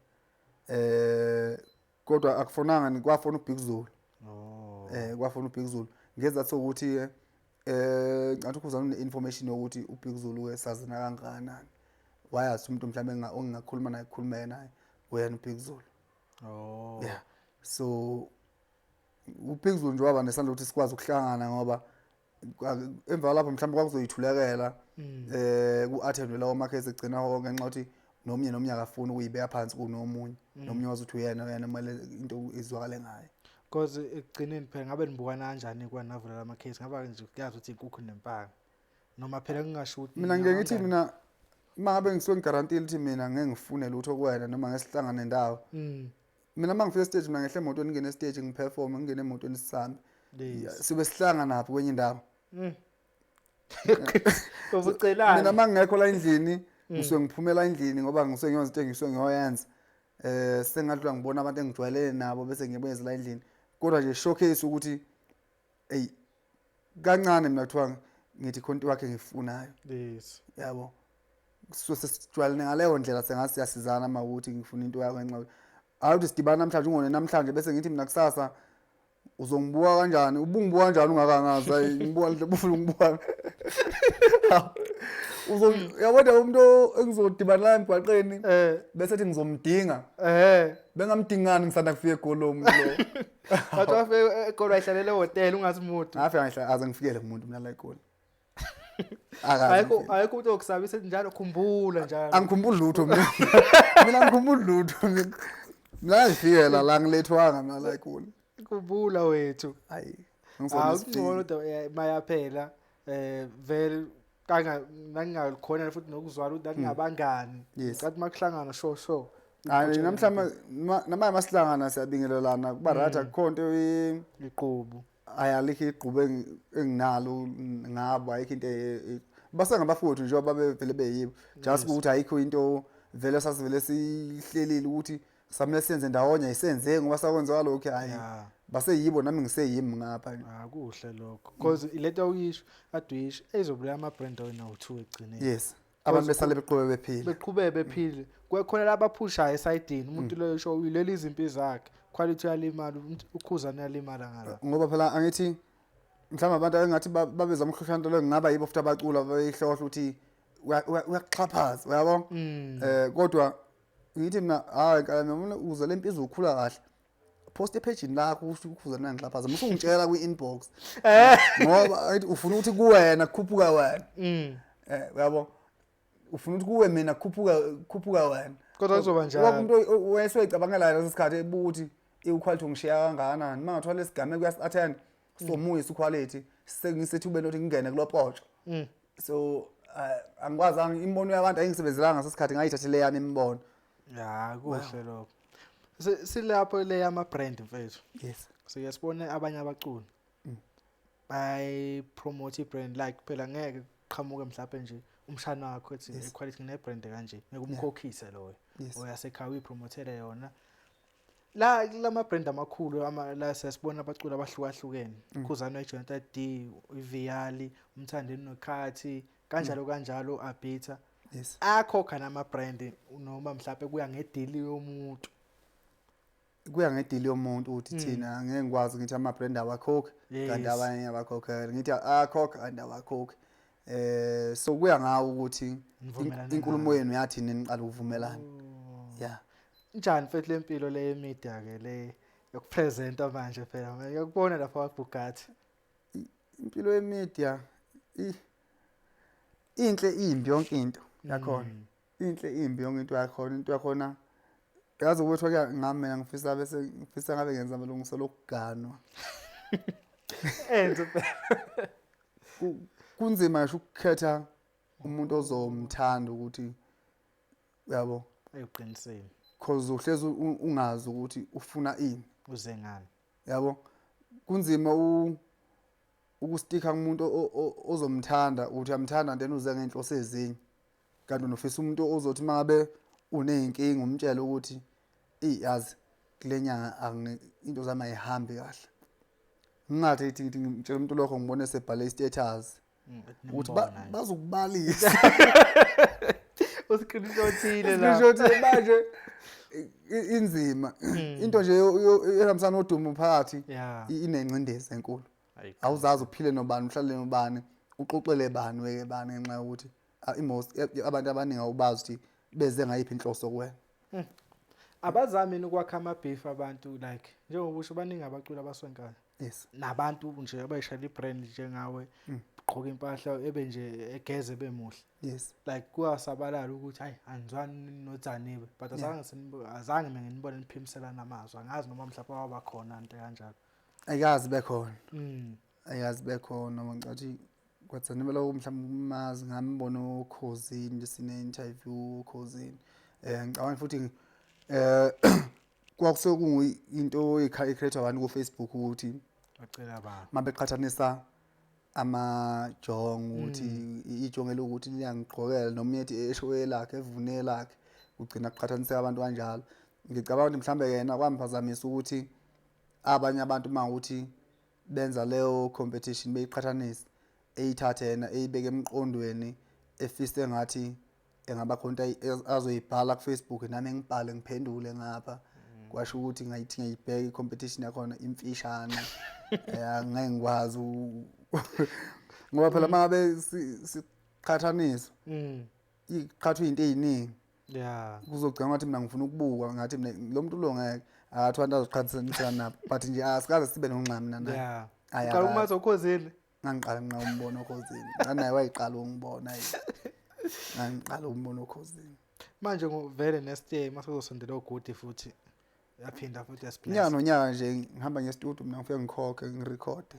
Kodwa akufonanga, kwafona uBig Zulu. Kwafona uBig Zulu. Ngezathu sokuthi ngathi uKhuzani une-information yokuthi uBig Zulu ke sazina kangakanani. Wayazi umuntu mhlawumbe ongingakhuluma naye, kukhulume naye uyena uBig Zulu. Yeah. So uBig Zulu nje waba nesandla ukuthi sikwazi ukuhlangana ngoba emva lapho mhlawumbe kwakuzoyithulekela ku-attendwe lawo ma-case egcina ngenxa yokuthi nomunye nomunye akafuni ukuyibeka phansi kunomunye, nomunye wazi ukuthi uyena uyena kumele into izwakale ngaye. Because ekugcineni phela ngabe nibukana kanjani kwanavula lama case, ngabe nje kuyazi ukuthi inkukhu nempaka noma phela ngingasho ukuthi mina ngike ngithi mina uma ngabe ngisuke ngigarantile ukuthi mina ngeke ngifune lutho kuwena noma ngesihlangane ndawo. Mina uma ngifika estage, mina ngehle emotweni, ngingene estage, ngiperform, ngingene emotweni sisambe. Sibe sihlangana naphi kwenye indawo. Ubucelana. Mina uma ngingekho la endlini, ngisuke ngiphumela endlini ngoba ngisuke ngiyonza into engisuke ngiyoyenza. Sengadlula ngibona abantu engijwayelene nabo bese ngiyabuyeza la endlini. Kodwa nje showcase ukuthi ey kancane mina kuthiwa ngithi khona into wakhe ngifunayo. Yabo. So sesijwayelene ngaleyo ndlela, sengathi siyasizana uma ukuthi ngifuna into yakho ngenxa hayi ukuthi sidibana namhlanje ungone namhlanje bese ngithi mina kusasa uzongibuka kanjani, ubungibuka kanjani ungakangazi, hayi ngibuka nje ufuna ungibuka. Uyabona umuntu engizodibana naye emgwaqeni bese ethi ngizomdinga. Bengamdingani ngisanda kufika eGoli lo muntu lo. Wathi wafika eGoli wayihlalele ehhotela ungazi muntu. Ngafika ngihlala aze ngifikele kumuntu mina la eGoli. Ayikho ayikho umuntu okusabisa njalo, khumbula njalo. Angikhumbuli lutho mina. Mina angikhumbuli lutho mina. Mina ngifikela la ngilethwanga mina la eGoli. Khumbula wethu. Hayi. Ngcono mayaphela vele kanga nangingakhona futhi nokuzwala ukuthi ngingabangani. Ngathi makuhlangana sho sho. Hayi namhlanje namanje masihlangana siyabingelelana kuba right, akukho nto iqhubu. Ayalikho igqubu enginalo ngabo, ayikho into basengabafowethu njengoba babevele beyibo, just ukuthi ayikho into vele sasivele sihlelile ukuthi samele siyenze ndawonye, ayisenze ngoba sakwenziwa lokho, hayi baseyibo nami ngiseyimi ngapha. Akuhle lokho because lento uyisho kade uyisho ezobulala ama brand oyina u2 egcineni. Yes, abantu besale beqhubeke bephile, beqhubeke bephile. Kwekhona labaphushayo esayidini, umuntu loyo usho uyilela izimpi zakhe, quality uyalimala, uKhuzani uyalimala ngala. Ngoba phela angithi mhlawumbe abantu engathi babezama ukuhlohla into leyo, ngaba yibo futhi abacula bayihlohla ukuthi uyakuxhaphaza, uyabo. Kodwa ngithi mina hayi kana noma uze le mpilo ukhula kahle, post epage lakho usho uKhuzani uyangixhaphaza, musungitshela kwi-inbox ngoba angithi ufuna ukuthi kuwena kukhuphuka wena. Uyabo, ufuna ukuthi kuwe mina kukhuphuka kukhuphuka wena. Kodwa kuzoba njalo. Wonke umuntu wayeseyicabangela leso sikhathi ebuka ukuthi iquality ungishiya kangakanani, uma ngathiwa lesigameko uyasi-attend somuyisa uquality sengisethubeni lokuthi ngingene kulo potsho. So angikwazanga, imibono yabantu ayingisebenzelanga ngaso sikhathi, ngayithathele yami imibono. Ya kuhle lokho. Silapho le yama brand mfethu. Yes. Sike sibone abanye abaculi bayi promote i-brand, like phela ngeke qhamuke mhlawumbe nje umshana wakho ethi equality ngine brand kanje, ngeke umkhokhise loyo. Oyasekhaya uyipromothele yona. La lama brand amakhulu ama la siyasibona abaculi abahlukahlukene. Khuzani weJonta D, iViali, uMthandeni noKhathi, kanjalo kanjalo Abitha. Akhokha nama brand noma mhlawumbe kuya ngedili yomuntu. Kuya ngedili yomuntu ukuthi thina ngeke ngikwazi ngithi ama brand awakhokhi kanti abanye abakhokhela, ngithi akhokha kanti awakhokhi. So kuya ngawo ukuthi inkulumo yenu yathini niqala ukuvumelana. Yeah. Njani mfethu lempilo le media ke le yokupresenta manje phela ngiyakubona lapha kwa Bugatti. Impilo ye media inhle imbi yonke into yakhona. Inhle imbi yonke into yakhona, into yakhona yazi ukuthi ke ngami mina ngifisa bese ngifisa ngabe ngenza amalungiselo okuganwa. Enze phela. Kunzima ngisho ukukhetha Umuntu ozomthanda ukuthi uyabo. Ayiqinisile. Cause uhlezi ungazi ukuthi ufuna ini. Uze ngani. Yabo. Kunzima ukustika kumuntu ozomthanda uthi uyamthanda then uze ngenhloso ezinye. Kanti unofisa umuntu ozothi mangabe uneyinkinga umtshele ukuthi yazi kule nyanga into zami ayihambi kahle. Ngingathi ngithi ngitshela umuntu lokho ngibone sebhale i-status. Ukuthi bazokubalisa. Uscreenshothile la. Screenshothile manje inzima. Into nje ehambisana nodumo phakathi inengcindezi enkulu. Awuzazi uphile nobani, uhlale nobani, uxoxele bani, weke bani ngenxa yokuthi most abantu abaningi awubazi ukuthi beze ngayiphi inhloso kuwena. Abazami ukwakha ama-beef abantu like njengoba usho baningi abaculi abaswenkayo. Yes. Nabantu nje abayishayela i-brand njengawe, ugqoka impahla ebe nje egeze bemuhle. Yes. Like kuyasabalala ukuthi hayi anizwani noDzanibe but azange mina nginibone niphimiselana amazwi, angazi noma mhlawumbe waba khona into kanjalo. Ayikazi bekhona. Ayikazi bekhona ngicathi kwaDzanibe lokho mhlawumbe umazi ngambona okhozini nje sine interview okhozini. Ngicabanga futhi kwakusuke kuyinto e-create abantu ku Facebook ukuthi bacela abantu mabeqhathanisa amajongo ukuthi ijongo elokuthi liyangigqokela noma ethi esho elakhe evune lakhe kugcina kuqhathaniseka abantu kanjalo. Ngicabanga ukuthi mhlambe yena kwamphazamisa ukuthi abanye abantu mawukuthi benza leyo competition beyiqhathanisa eyithathe yena eyibeke emqondweni efise ngathi engaba khona into azoyibhala ku Facebook nami ngibhale ngiphendule ngapha. Kwasho ukuthi ngayithi ngiyibheka i-competition yakhona imfishane. Angeke ngikwazi ngoba phela mangabe siqhathaniswa iqhathwa izinto eziningi. Kuzogcina ngathi mina ngifuna ukubuka ngathi mina lo muntu lo ngeke akathi abantu azoqhathanisa nabo but nje asikaze sibe nonxa mina naye. Uqala ukumazi okhozini? Ngangiqala nqa umbona okhozini. Naye wayiqala ungibona yini. Ngangiqala umbona okhozini. Manje vele next year masezosondela ogudi futhi yaphinda futhi yasibless. Nyaka nonyaka nje ngihamba ngestudio mina ngifike ngikhokhe ngirekhode.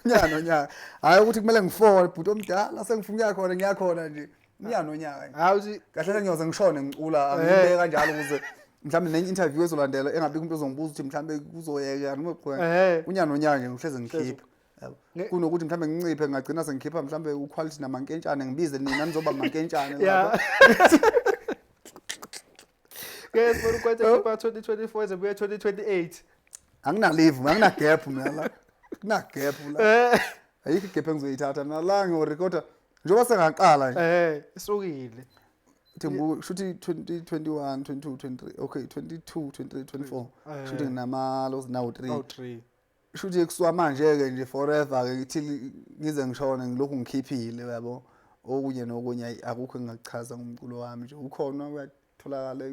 Nyaka nonyaka. Hayi ukuthi kumele ngifole bhuti omdala sengifuna ukuya khona ngiyakhona nje. Nyaka nonyaka nje. Hayi uthi kahle kahle ngiyoze ngishone ngicula angibeke kanjalo ukuze mhlawumbe nenye interview ezolandela engabikho umuntu ozongibuza ukuthi mhlawumbe kuzoyeka noma kuqhubeka. Unyaka nonyaka nje ngihleze ngikhipha. Kunokuthi mhlawumbe nginciphe ngagcina sengikhipha mhlawumbe uquality namankentshane ngibize nina nizoba mankentshane lapha. Ke sibona ukwethe khipha 2024 ezebuya 2028. Angina leave, angina gap mina la. Kuna gap la. Ayikho igap engizoyithatha mina la ngiyorecorda njengoba sengaqala nje. Isukile. Thembu shuthi 2021, 22, 23. Okay, 22, 23, 24. Shuthi nginama los now 3. Oh 3. Shuthi kusuka manje ke nje forever ke ngithi ngize ngishone ngilokhu ngikhiphile uyabo. Okunye nokunye akukho engingakuchaza ngomculo wami nje. Ukhona uyatholakala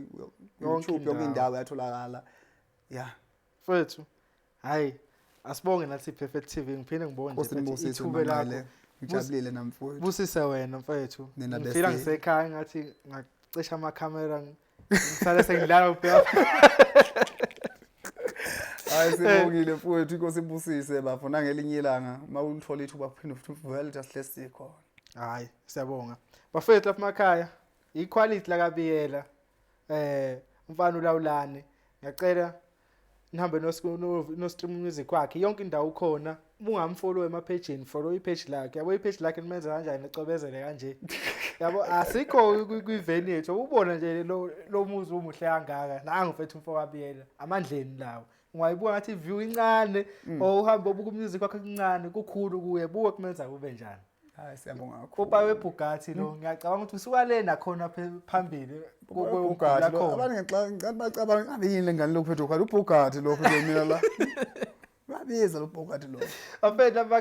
YouTube yonke indawo uyatholakala. Yeah. Mfethu, hayi asibonge nathi Perfect TV ngiphinde ngibonge nje ithuba lakho. Ngijabulile namfowethu. Busise wena mfethu. Ngifila ngisekhaya ngathi ngacisha amakhamera ngisale sengidlala ubheka. Hayi sibongile mfowethu inkosi ibusise bafo nangelinye ilanga mawulithola ithuba phinde futhi vele ukuthi asihle sikhona. Hayi siyabonga. Bafethu lapha emakhaya iquality la kaBiyela umfana ulawulane ngiyacela nihambe no stream music wakhe yonke indawo ukhona ungamfollow emaphejini follow ipage lakhe yabo ipage lakhe limenza kanjani licwebezele kanje yabo asikho kwiveni yethu ubona nje lo muzi umuhle kangaka nangu mfethu umfo kaBiyela amandleni lawo ungayibuka ngathi view incane or uhambe ubuka umusic wakhe kuncane kukhulu kuye buka kumenza kube njani. Hayi siyabonga kakhulu. Upa weBugatti lo ngiyacabanga ukuthi usuka le nakhona phambili Bugatti lo abantu ngicabanga bacabanga ngabe yini lengane lokhu phethe ukhala uBugatti lokho nje mina la. Babiza lo Bugatti lo. Afethu.